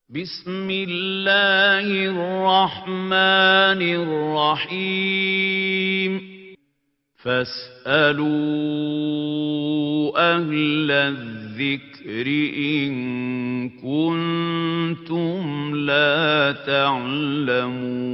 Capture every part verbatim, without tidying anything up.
بسم الله الرحمن الرحيم. فاسألوا أهل الذكر إن كنتم لا تعلمون.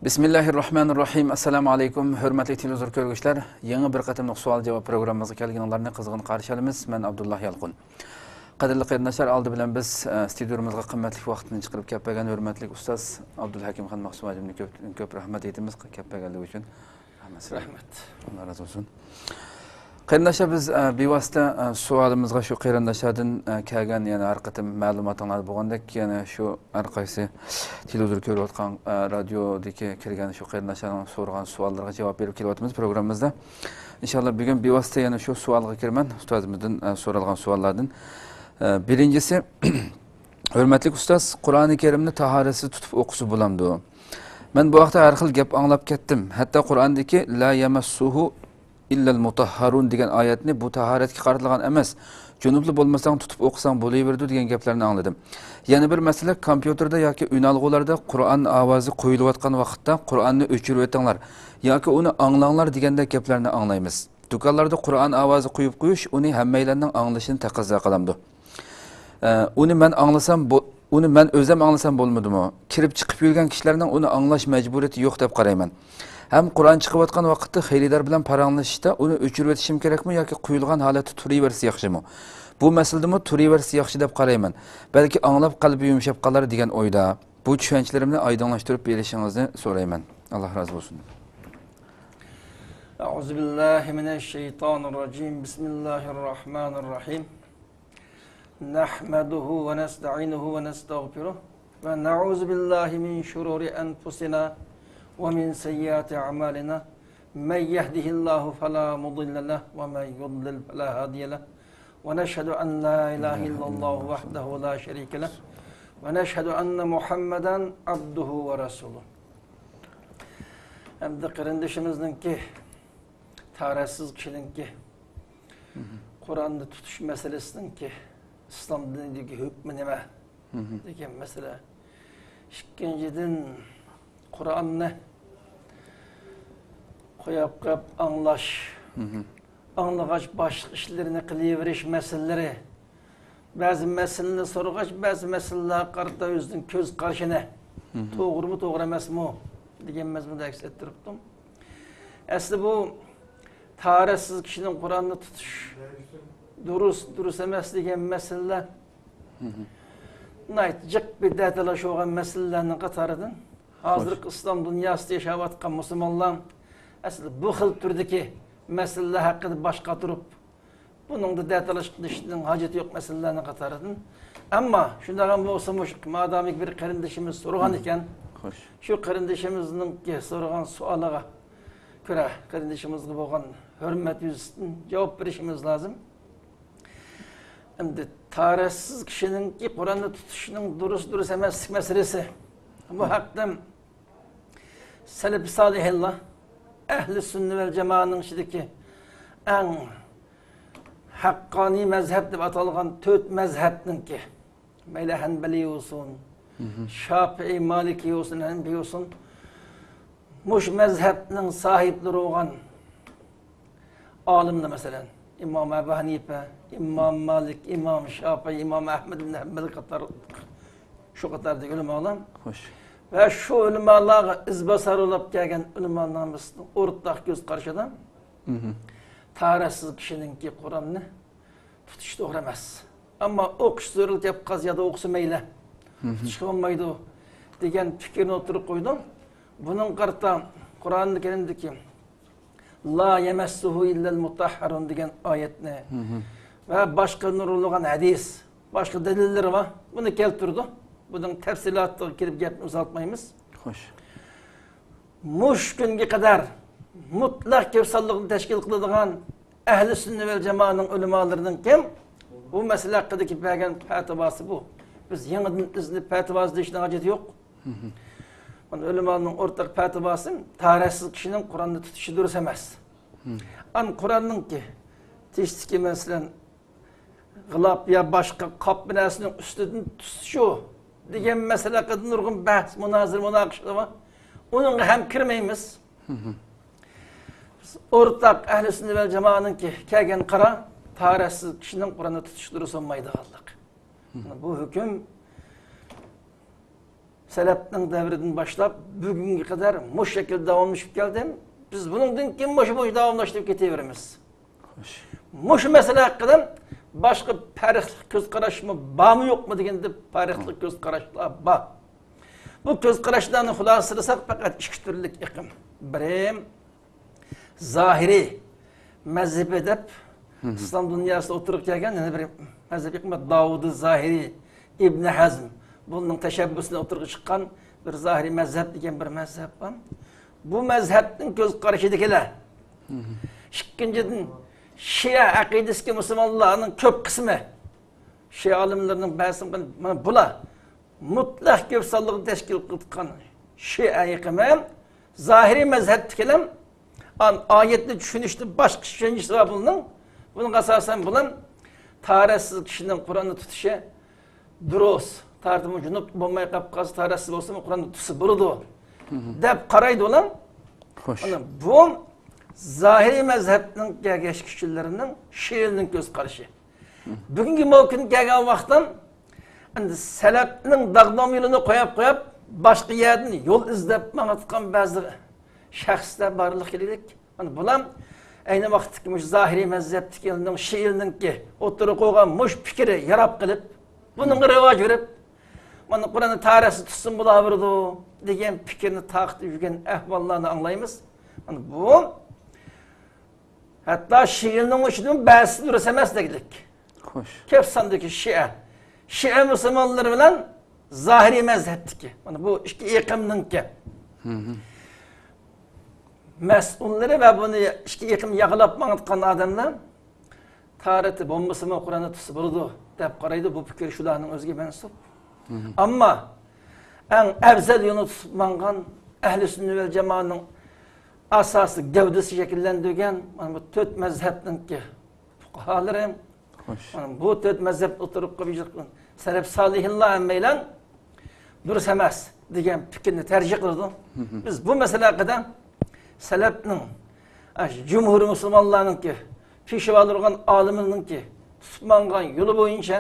بىسمىللاھىررەھمانىررەھىم. ئەسسالامۇ ئەلەيكۇم، ھۆرمەتلىك تېلېۋىزور كۆرگۈچىلەر. يېڭى بىر قېتىملىق سوئال-جاۋاب پروگراممىمىزغا كەلگىنىڭلارنى قىزغىن قارشى ئالىمىز. مەن ئابدۇللا يالقۇن. قەدىرلىك قېرىنداشلار، ئالدى بىلەن بىز، ئە، ستۇدىيومىزغا قىممەتلىك ۋاقتىنى چىقىرىپ كەپ بەرگەن ھۆرمەتلىك ئۇستاز ئابدۇلھەكىم خان مەخسۇم ھاجىمنى كۆپ، كۆپ رەھمەت ئېيتىمىز، كەپ بەرگەنلىكى ئۈچۈن. رەھمەت سىزگە. رەھمەت. ئاللا رازى بولسۇن. قېرىنداشلار، بىز، ئە، بىۋاسىتە، ئە، سوئالىمىزغا شۇ قېرىنداشلاردىن، ئە، كەلگەن، يەنە ھەر قېتىم مەلۇماتىڭلاردا بولغاندەك، يەنە شۇ ھەر قايسى تېلېۋىزور كۆرۈۋاتقان، ئە، رادىيودىكى كىرگەن شۇ قېرىنداشلارنىڭ سورىغان سوئاللىرىغا جاۋاب بېرىپ كېلىۋاتىمىز پروگراممىمىزدا. ئىنشاللا بۈگۈن بىۋاسىتە يەنە شۇ سوئالغا كىرىمەن، ئۇستازىمىزدىن، ئە، سورالغان سوئاللاردىن. ئە، بىرىنچىسى، ھۆرمەتلىك ئۇستاز، قۇرئانى كەرىمنى تاھارەتسىز تۇتۇپ ئوقۇسا بولامدۇ؟ مەن بۇ ھەقتە ھەر خىل گەپ ئاڭلاپ كەتتىم. ھەتتا قۇرئاندىكى «لا يەمەسسۇھۇ ئىللەل مۇتەھھەرۇن» دېگەن ئايەتنى بۇ تاھارەتكە قارىتىلغان ئەمەس، جۇنۇپلا بولمىساڭ تۇتۇپ ئوقۇساڭ بولۇۋېرىدۇ دېگەن گەپلەرنى ئاڭلىدىم. يەنە بىر مەسىلە، كومپيۇتېردا ياكى ئۈنئالغۇلاردا قۇرئان ئاۋازى قويۇلۇۋاتقان ۋاقىتتا «قۇرئاننى ئۆچۈرۈۋېتىڭلار» ياكى «ئۇنى ئاڭلاڭلار» دېگەندەك گەپلەرنى ئاڭلايمىز. دۇكانلاردا قۇرئان ئاۋازى قويۇپ قويۇش ئۇنى ھەممەيلەننىڭ ئاڭلىشىنى تەقەززا قىلامدۇ؟ ئە، ئۇنى مەن ئاڭلىسام بو-، ئۇنى مەن ئۆزۈم ئاڭلىسام بولمىدىمۇ؟ كىرىپ چىقىپ يۈرگەن كىشىلەرنىڭ ئۇنى ئاڭلاش مەجبۇرىيىتى يوق دەپ قارايمەن. ھەم قۇرئان چىقىۋاتقان ۋاقىتتا خېرىدار بىلەن پاراڭلىشىشتا ئۇنى ئۆچۈرۈۋېتىشىم كېرەكمۇ ياكى قويۇلغان ھالەتتە تۇرۇۋەرسە ياخشىمۇ؟ بۇ مەسىلىدىمۇ تۇرۇۋەرسە ياخشى دەپ قارايمەن. بەلكى ئاڭلاپ قەلبى يۇمشاپ قالار دېگەن ئويدا. بۇ چۈشەنچىلىرىمنى ئايدىڭلاشتۇرۇپ بېرىشىڭىزنى سورايمەن. ئاللا رازى بولسۇن. أعوذ بالله من الشيطان الرجيم. بسم الله الرحمن الرحيم. نحمده ونستعينه ونستغفره ونعوذ بالله من شرور أنفسنا ومن سيئات أعمالنا. من يهده الله فلا مضل له ومن يضلل فلا هادي له. ونشهد أن لا إله إلا الله وحده لا شريك له. ونشهد أن محمدا عبده ورسوله. ئەمدى قېرىندىشىمىزنىڭكى، تاھارەتسىز كىشىنىڭكى قۇرئاننى تۇتۇش مەسىلىسىنىڭكى ئىسلام دىنىدىكى ھۆكمى نېمە دېگەن مەسىلە. ئىككىنچىدىن، قۇرئاننى قويۇپ قويۇپ ئاڭلاش، ئاڭلىغاچ باشقا ئىشلىرىنى قىلىۋېرىش مەسىلىلىرى، بەزى مەسىلىنى سورىغاچ، بەزى مەسىلىلەرگە قارىتا ئۆزىنىڭ كۆز قارىشىنى، توغرىمۇ، توغرا ئەمەسمۇ دېگەن مەزمۇندا ئەكس ئەتتۈرۈپتۇ. ئەسلى بۇ تاھارەتسىز كىشىنىڭ قۇرئاننى تۇتۇش دۇرۇس، دۇرۇس ئەمەس دېگەن مەسىلىلەر ناھايىتى جىق بىر دەتالاش بولغان مەسىلىلەرنىڭ قاتارىدىن. ھازىرقى ئىسلام دۇنياسىدا ياشاۋاتقان مۇسۇلمانلار ئەسلى بۇ خىل تۈردىكى مەسىلىلەر ھەققىدە باش قاتۇرۇپ، بۇنىڭدا دەتالاش قىلىشنىڭ ھاجىتى يوق مەسىلىلەرنىڭ قاتارىدىن. ئەمما شۇنداق بولسىمۇ، شۇ مادامىكى بىر قېرىندىشىمىز سورىغان ئىكەن، شۇ قېرىندىشىمىزنىڭكى سورىغان سوئالىغا كۆرە، قېرىندىشىمىزغا بولغان ھۆرمەت يۈزىسىدىن جاۋاب بېرىشىمىز لازىم. ئەمدى تاھارەتسىز كىشىنىڭكى قۇرئاننى تۇتۇشىنىڭ دۇرۇس، دۇرۇس ئەمەسلىك مەسىلىسى. بۇ ھەقتە سەلەپى سالىھىنلار، ئەھلى سۈننە ۋەل جامائەنىڭ ئىچىدىكى ئەڭ ھەققانىي مەزھەپ دەپ ئاتالغان تۆت مەزھەپنىڭكى، مەيلى ھەنبەلىي بولسۇن، شاپىئىي، مالىكىي بولسۇن، ھەنىپىي بولسۇن، مۇشۇ مەزھەپنىڭ ساھىبلىرى بولغان ئالىملار، مەسىلەن، ئىمام ئەبۇ ھەنىپە، ئىمام مالىك، ئىمام شاپىئى، ئىمام ئەھمەد ئىبن ھەنبەل قاتارلىق، شۇ قاتاردىكى ئۆلىمالار. خوش. ۋە شۇ ئۆلىمالارغا ئىزباسار بولاپ كەلگەن ئۆلىمالارنىڭ ھەممىسىنىڭ ئورتاق كۆز قارىشىدا تاھارەتسىز كىشىنىڭكى قۇرئاننى تۇتۇش توغرا ئەمەس. ئەمما ئوقۇش زۆرۈر كەپ قالسا يادا ئوقۇسا مەيلى. تۇتۇشقا بولمايدۇ دېگەن پىكىرنى ئوتتۇرىغا قويدۇم. بۇنىڭغا قارىتا قۇرئانى كەرىمدىكى «لا يەمەسسۇھۇ ئىللەل مۇتەھھەرۇن» دېگەن ئايەتنى ۋە باشقا نۇرغۇنلىغان ھەدىس، باشقا دەلىللىرى بار. بۇنى كەلتۈردى. بۇنىڭ تەپسىلاتىغا كىرىپ گەپنى ئۇزارتمايمىز. خوش. مۇشۇ كۈنگە قەدەر مۇتلەق كۆپ سانلىقنى تەشكىل قىلىدىغان ئەھلى سۈننە ۋەل جامائەنىڭ ئۆلىمالىرىنىڭكى بۇ مەسىلە ھەققىدىكى بەرگەن پەتىۋاسى بۇ. بىز يېڭىدىن ئىزدىنىپ پەتىۋاسى دېيىشنىڭ ھاجىتى يوق. مانا ئۆلىمانىڭ ئورتاق پەتىۋاسى تاھارەتسىز كىشىنىڭ قۇرئاننى تۇتۇشى دۇرۇس ئەمەس. ئان قۇرئاننىڭكى تېشتىكى، مەسىلەن، غىلاپ يا باشقا قاپما نەرسىنىڭ ئۈستىدىن تۇتۇشۇ دېگەن مەسىلە ھەققىدە نۇرغۇن بەھس، مۇنازىرە، مۇناقىشىلەر بار. ئۇنىڭغا ھەم كىرمەيمىز. بىز ئورتاق ئەھلى سۈننە ۋەل جامائەنىڭكى كەلگەن قارار تاھارەتسىز كىشىنىڭ قۇرئاننى تۇتۇشى دۇرۇس بولمايدىغانلىق. بۇ ھۆكۈم سەلەپنىڭ دەۋرىدىن باشلاپ بۈگۈنگە قەدەر مۇشۇ شەكىلدە داۋاملىشىپ كەلدى. بىز بۇنىڭدىن كېيىن مۇشۇ بويىچە داۋاملاشتۇرۇپ كېتىۋېرىمىز. خوش. مۇشۇ مەسىلە ھەققىدە باشقا پەرقلىق كۆز قاراشمۇ بارمۇ يوقمۇ دېگەندە پەرقلىق كۆز قاراشلار بار. بۇ كۆز قاراشلارنى خۇلاسىلىساق پەقەت ئىككى تۈرلۈك ئېقىم. بىرى، زاھىرىي مەزھىپى دەپ ئىسلام دۇنياسىدا ئوتتۇرىغا كەلگەن يەنە بىر مەزھەپ ئېقىمى داۋۇدى زاھىرىي، ئىبنى ھەزم، بۇنىڭ تەشەببۇسىنى ئوتتۇرىغا چىققان بىر زاھىرىي مەزھەپ دېگەن بىر مەزھەپ بار. بۇ مەزھەپنىڭ كۆز قارىشىدىكىلەر. ئىككىنچىدىن، شىئە ئەقىدىسىدىكى مۇسۇلمانلارنىڭ كۆپ قىسمى، شىئە ئالىملىرىنىڭ بەزىسى، مانا بۇلار مۇتلەق كۆپ سانلىقنى تەشكىل قىلىدىغان شىئە ئېقىمى زاھىرىي مەزھەپتىكىلەر ئان-، ئايەتنى چۈشىنىشتە باشقا چۈشەنچىسى بار بۇنىڭ. بۇنىڭغا ئاساسەن بۇلار تاھارەتسىز كىشىنىڭ قۇرئاننى تۇتۇشى دۇرۇس. تاھارىتى جۇنۇپ بولماي قاپ قالسا، تاھارەتسىز بولسىمۇ قۇرئاننى تۇتسا بولىدۇ، دەپ قارايدۇ ئۇلار. خوش. مانا بۇ زاھىرىي مەزھەپنىڭ كەلگەن كىشىلىرىنىڭ شىئىنىڭ كۆز قارىشى. بۈگۈنكى ماۋۇ كۈنگە كەلگەن ۋاقىتتا ئەمدى سەلەپنىڭ داغدام يولىنى قويۇپ، قويۇپ، باشقا يەردىن يول ئىزدەپ ماڭىدىغان بەزى شەخسلەر بارلىققا كېلىدۇ. مانا بۇلار ئەينى ۋاقىتتىكى مۇشۇ زاھىرىي مەزھەپتىكىلەرنىڭ شىئىنىڭكى ئوتتۇرىغا قويغان مۇشۇ پىكرى ياراپ قېلىپ، بۇنىڭغا رىۋاج بېرىپ، مانا قۇرئاننى تاھارەتسىز تۇتسىمۇ بولاۋېرىدۇ دېگەن پىكىرنى تارقىتىپ يۈرگەن ئەھۋاللارنى ئاڭلايمىز. مانا بۇ ھەتتا شىئىنىڭ ئىچىدىمۇ بەزىسى دۇرۇس ئەمەس دېگۈدەك. خوش. كۆپ ساندىكى شىئە. شىئە مۇسۇلمانلىرى بىلەن زاھىرىي مەزھەپتىكى. مانا بۇ ئىككى ئېقىمنىڭكى مەسئۇللىرى ۋە بۇنى ئىككى ئېقىم ياغلاپ ماڭىدىغان ئادەملەر تاھارىتى بولمىسىمۇ قۇرئاننى تۇتسا بولىدۇ دەپ قارايدۇ. بۇ پىكىر شۇلارنىڭ ئۆزىگە مەنسۇپ. ئەمما ئەڭ ئەۋزەل يولنى تۇتۇپ ماڭغان ئەھلى سۈننە ۋەل جامائەنىڭ ئاساسىي گەۋدىسى شەكىللەندۈرگەن مانا بۇ تۆت مەزھەپنىڭكى پۇقاھالىرى، خوش، مانا بۇ تۆت مەزھەپ ئوتتۇرىغا قويۇپ سەلەپ سالىھىنلار ھەممەيلەن دۇرۇس ئەمەس دېگەن پىكىرنى تەرجىھ قىلىدۇ. بىز بۇ مەسىلە ھەققىدە سەلەپنىڭ، ئاشۇ جۇمھۇر مۇسۇلمانلارنىڭكى، پېشۋالار بولغان ئالىملارنىڭكى تۇتۇپ ماڭغان يولى بويىچە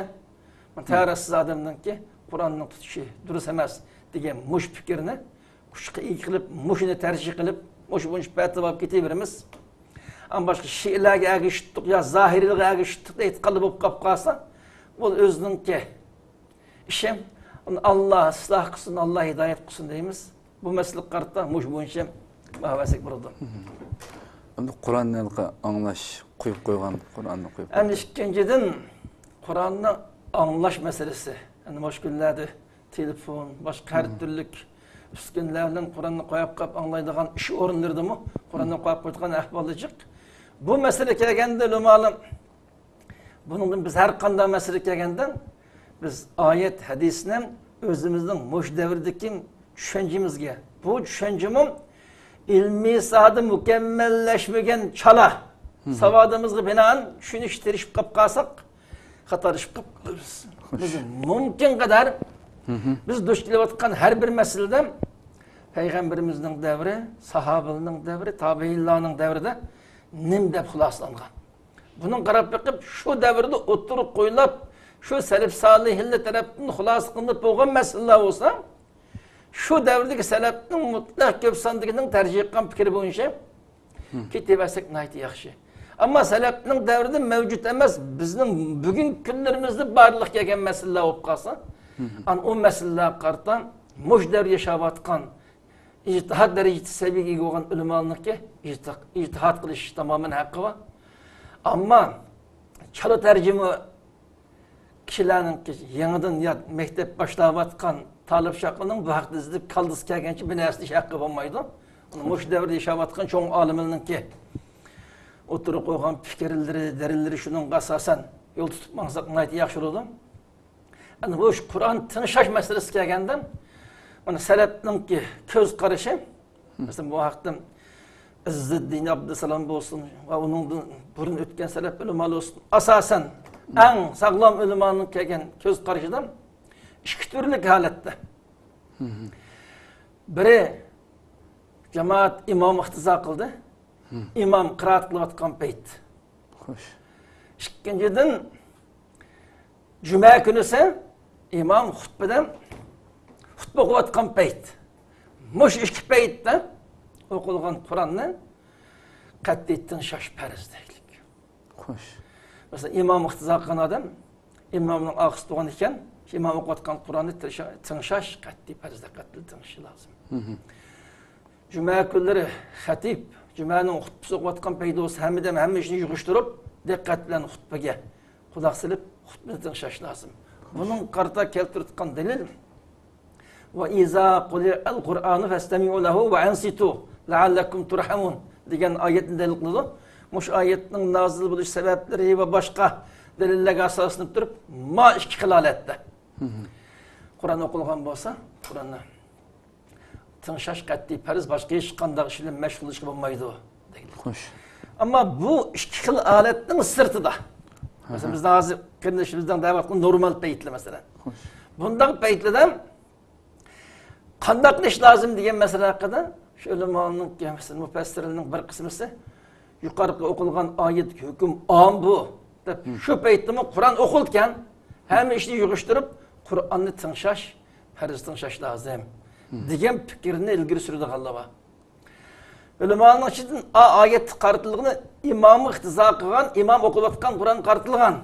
تاھارەتسىز ئادەمنىڭكى قۇرئاننىڭ تۇتۇشى دۇرۇس ئەمەس دېگەن مۇشۇ پىكىرنى ئۇچقا ئىگە قىلىپ، مۇشۇنى تەرجىھ قىلىپ، مۇشۇ بويىچە پەتىۋا ئېلىپ كېتىۋېرىمىز. ئەمما باشقا شىئىلەرگە ئەگىشىپ تۇتتۇق يا زاھىرىيلارغا ئەگىشىپ تۇتتۇق ئېتىقادلىق بولۇپ قاپ قالسا، بۇ ئۆزىنىڭكى ئىشى. ئۇنى ئاللا ئىسلاھ قىلسۇن، ئاللا ھىدايەت قىلسۇن دەيمىز. بۇ مەسىلىگە قارىتا مۇشۇ بويىچە باھا بەرسەك بولىدۇ. ئەمدى قۇرئاننى ھېلىقى ئاڭلاش، قويۇپ قويغان قۇرئاننى قويۇپ ئەمدى قويغان. ئىككىنچىدىن، قۇرئاننى ئاڭلاش مەسىلىسى. ئەمدى مۇشۇ كۈنلەردە تېلېفون، باشقا ھەر تۈرلۈك ئۈسكۈنىلەر بىلەن قۇرئاننى قويۇپ قويۇپ ئاڭلايدىغان ئىش ئورۇنلىرىدىمۇ قۇرئاننى قويۇپ قويىدىغان ئەھۋاللار جىق. بۇ مەسىلە كەلگەندە، ئۆلىمالار، بۇنىڭدىن بىز ھەر قانداق مەسىلە كەلگەندە، بىز ئايەت، ھەدىسنى ئۆزىمىزنىڭ مۇشۇ دەۋردىكى چۈشەنچىمىزگە، بۇ چۈشەنچىمۇ ئىلمىي ساھەدە مۇكەممەللەشمىگەن چالا ساۋادىمىزغا بىنائەن چۈشىنىشكە تىرىشىپ قاپ قالساق، خاتالىشىپ قاپ قالىمىز. بىز مۇمكىن قەدەر بىز دۇچ كېلىۋاتقان ھەر بىر مەسىلىدە پەيغەمبىرىمىزنىڭ دەۋرى، ساھابىلەرنىڭ دەۋرى، تابىئىنلارنىڭ دەۋرىدە نېمە دەپ خۇلاسىلانغان؟ بۇنىڭغا قاراپ بېقىپ، شۇ دەۋردە ئوتتۇرىغا قويۇلۇپ، شۇ سەلەپ سالىھىنلار تەرەپتىن خۇلاسە قىلىنىپ بولغان مەسىلىلەر بولسا، شۇ دەۋردىكى سەلەپنىڭ مۇتلەق كۆپ ساندىكىنىڭ تەرجىھ قىلغان پىكرى بويىچە كېتىۋەرسەك ناھايىتى ياخشى. ئەمما سەلەپنىڭ دەۋرىدە مەۋجۇت ئەمەس، بىزنىڭ بۈگۈنكى كۈنلىرىمىزدە بارلىققا كەلگەن مەسىلىلەر بولۇپ قالسا، ئانا ئۇ مەسىلىلەرگە قارىتا مۇشۇ دەۋردە ياشاۋاتقان ئىجتىھات دەرىجىسى سەۋىيىگە ئىگە بولغان ئۆلىمالارنىڭكى ئىجتىھ-، ئىجتىھات قىلىش تامامەن ھەققى بار. ئەمما چالا تەرجىمە كىشىلەرنىڭكى يېڭىدىن يا مەكتەپ باشلاۋاتقان تالىپ شاقىنىڭ بۇ ھەقتە ئىزدىنىپ كاللىسى كەلگەنچە بىر نەرسە دېيىش ھەققى بولمايدۇ. مۇشۇ دەۋردە ياشاۋاتقان چوڭ ئالىملارنىڭكى ئوتتۇرىغا قويغان پىكىرلىرى، دەلىللىرى شۇنىڭغا ئاساسەن يول تۇتۇپ ماڭساق ناھايىتى ياخشى بولىدۇ. ئەنە بۇ قۇرئان تىڭشاش مەسىلىسىگە كەلگەندە، مانا سەلەپنىڭكى كۆز قارىشى، مەسىلەن، بۇ ھەقتە ئىززىددىن ئابدۇسالام بولسۇن ۋە ئۇنىڭدىن بۇرۇن ئۆتكەن سەلەپ ئۆلىمالار بولسۇن، ئاساسەن ئەڭ ساغلام ئۆلىمانىڭ كەلگەن كۆز قارىشىدا ئىككى تۈرلۈك ھالەتتە. بىرى، جامائەت ئىمام ئىقتىزا قىلدى. ئىمام قىرائەت قىلىۋاتقان پەيت. خوش. ئىككىنچىدىن، جۈمە كۈنىسى ئىمام خۇتبىدە خۇتبە ئوقۇۋاتقان پەيت. مۇشۇ ئىككى پەيتتە ئوقۇلغان قۇرئاننى قەتئىي تىڭشاش پەرز دەيلىك. خوش. مەسىلەن، ئىمام ئىقتىزا قىلغان ئادەم ئىمامنىڭ ئارقىسىدا تۇرغان ئىكەن، ئىمام ئوقۇۋاتقان قۇرئاننى تىرشا-، تىڭشاش قەتئىي پەرز، دىققەت بىلەن تىڭشىشى لازىم. جۈمە كۈنلىرى خەتىب جۈمەنىڭ خۇتبىسى ئوقۇۋاتقان پەيتى بولسا، ھەممىدىن ھەممە ئىشنى يىغىشتۇرۇپ، دىققەت بىلەن خۇتبىگە قۇلاق سېلىپ، خۇتبىنى تىڭشاش لازىم. بۇنىڭغا قارىتا كەلتۈرۈۋاتقان دەلىل، «ۋە ئىزا قۇرىئەل قۇرئانۇ فەستەمىئۇ لەھۇ ۋە ئەنسىتۇ لەئەللەكۇم تۇرھەمۇن» دېگەن ئايەتنى دەلىل قىلىدۇ. مۇشۇ ئايەتنىڭ نازىل بولۇش سەۋەبلىرى ۋە باشقا دەلىللەرگە ئاساسلىنىپ تۇرۇپ، ما ئىككى خىل ھالەتتە قۇرئان ئوقۇلغان بولسا، قۇرئاننى تىڭشاش قەتئىي پەرز، باشقا ھېچقانداق ئىش بىلەن مەشغۇللىشىشقا بولمايدۇ، دەيدۇ. خوش. ئەمما بۇ ئىككى خىل ھالەتنىڭ سىرتىدا، مەسىلەن، بىزنىڭ ھازىر قېرىندىشىمىزنىڭ دەۋاتقان نورمال پەيتلەر، مەسىلەن. خوش. بۇنداق پەيتلەردە قانداق قىلىش لازىم دېگەن مەسىلە ھەققىدە شۇ ئۆلىمانىڭ، مەسىلەن، مۇپەسسىرلىرىنىڭ بىر قىسمىسى يۇقىرىقى ئوقۇلغان ئايەتتىكى ھۆكۈم ئام بۇ دەپ، شۇ پەيتتىمۇ قۇرئان ئوقۇلىدىكەن، ھەممە ئىشنى يىغىشتۇرۇپ، قۇرئاننى تىڭشاش، پەرز تىڭشاش لازىم دېگەن پىكىرنى ئىلگىرى سۈرىدىغانلار بار. ئۆلىمانىڭ ئىچىدىن ئا ئايەتتە قارىتىلغىنى ئىمامغا ئىقتىزا قىلغان، ئىمام ئوقۇۋاتقان قۇرئان قارىتىلغان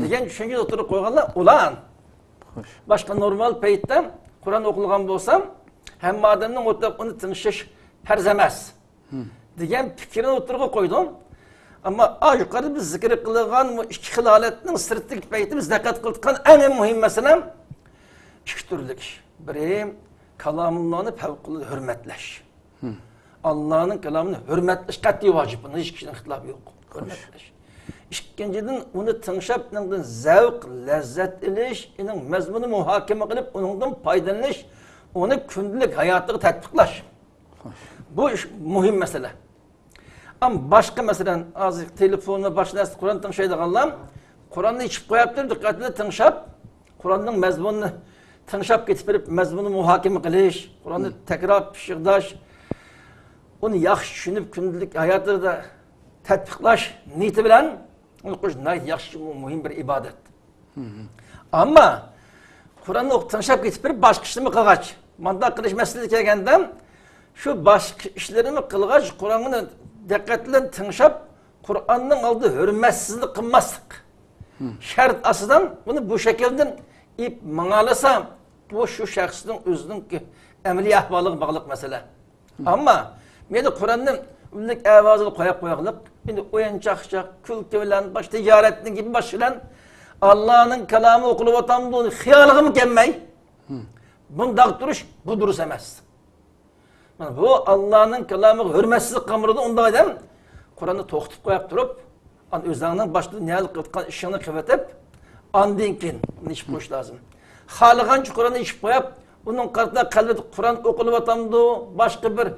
دېگەن چۈشەنچە ئوتتۇرىغا قويغانلار ئۇلار. خوش. باشقا نورمال پەيتتە قۇرئان ئوقۇلغان بولسا، ھەممە ئادەمنىڭ ئوتتۇرىغا ئۇنى تىڭشاش پەرز ئەمەس دېگەن پىكىرنى ئوتتۇرىغا قويدۇم. ئەمما ئا يۇقىرىدا بىز زىكىر قىلغان بۇ ئىككى خىل ھالەتنىڭ سىرتىدىكى پەيتتە بىز دىققەت قىلىدىغان ئەڭ مۇھىم مەسىلە ئىككى تۈرلۈك ئىش. بىرى، كالامۇللانى پەۋقۇلئاددە ھۆرمەتلەش. ئاللانىڭ كالامىنى ھۆرمەتلەش قەتئىي ۋاجىپ، بۇنىڭ ھېچ كىشىنىڭ ئىختىلاپى يوق. ھۆرمەتلەش. ئىككىنچىدىن، ئۇنى تىڭشاپ، ئۇنىڭدىن زەۋق، لەززەت ئېلىش، ئۇنىڭ مەزمۇنىنى مۇھاكىمە قىلىپ، ئۇنىڭدىن پايدىلىنىش، ئۇنى كۈندىلىك ھاياتىغا تەتبىقلاش. بۇ ئىش مۇھىم مەسىلە. ئەمما باشقا، مەسىلەن، ھازىر تېلېفون ۋە باشقا نەرسىدە قۇرئان تىڭشايدىغانلار قۇرئاننى ئېچىپ قويۇپ تۇرۇپ، دىققەت بىلەن تىڭشاپ، قۇرئاننىڭ مەزمۇنىنى تىڭشاپ كېتىپ بېرىپ، مەزمۇننى مۇھاكىمە قىلىش، قۇرئاننى تەكرار پىششىقداش، ئۇنى ياخشى چۈشىنىپ، كۈندىلىك ھاياتىدا تەتبىقلاش نىيىتى بىلەن ئۇنى قىلىش ناھايىتى ياخشى، مۇھىم بىر ئىبادەت. ئەمما قۇرئاننى ئوقۇپ تىڭشاپ كېتىپ بېرىپ، باشقا ئىشنىمۇ قىلغاچ، مۇنداق قىلىش مەسىلىسىگە كەلگەندە، شۇ باشقا ئىشلىرىنى قىلغاچ، قۇرئاننى دىققەت بىلەن تىڭشاپ، قۇرئاننىڭ ئالدىدا ھۆرمەتسىزلىك قىلماسلىق شەرت ئاستىدا بۇنى بۇ شەكىلدىن ئېلىپ ماڭالىسا، بۇ شۇ شەخسنىڭ ئۆزىنىڭ ئەمەلىي ئەھۋالىغا باغلىق مەسىلە. ئەمما مەيلى قۇرئاننى ئۈنلۈك ئاۋازدا قويۇپ قوياقلىق، ئەمدى ئويۇن-چاقچاق، كۈلكە بىلەن، باشقا تىجارەتنىڭ گېپى باشقا بىلەن، ئاللانىڭ كالامى ئوقۇلۇۋاتامدۇ خىيالىغىمۇ كەلمەي، بۇنداق تۇرۇش، بۇ دۇرۇس ئەمەس. مانا بۇ ئاللانىڭ كالامىغا ھۆرمەتسىزلىك قىلغان بولىدۇ، ئۇنداق ئادەم قۇرئاننى توختىتىپ قويۇپ تۇرۇپ، ئاندىن ئۆزۈڭنىڭ باشقا دۇنيالىق قىلىۋاتقان ئىشىڭنى قىلىۋېتىپ، ئاندىن كېيىن ئۇنى ئېچىپ قويۇش لازىم. خالىغانچە قۇرئاننى ئېچىپ قويۇپ، ئۇنىڭ قارىتا قەلبىدە قۇرئان ئوقۇلۇۋاتامدۇ، باشقا بىر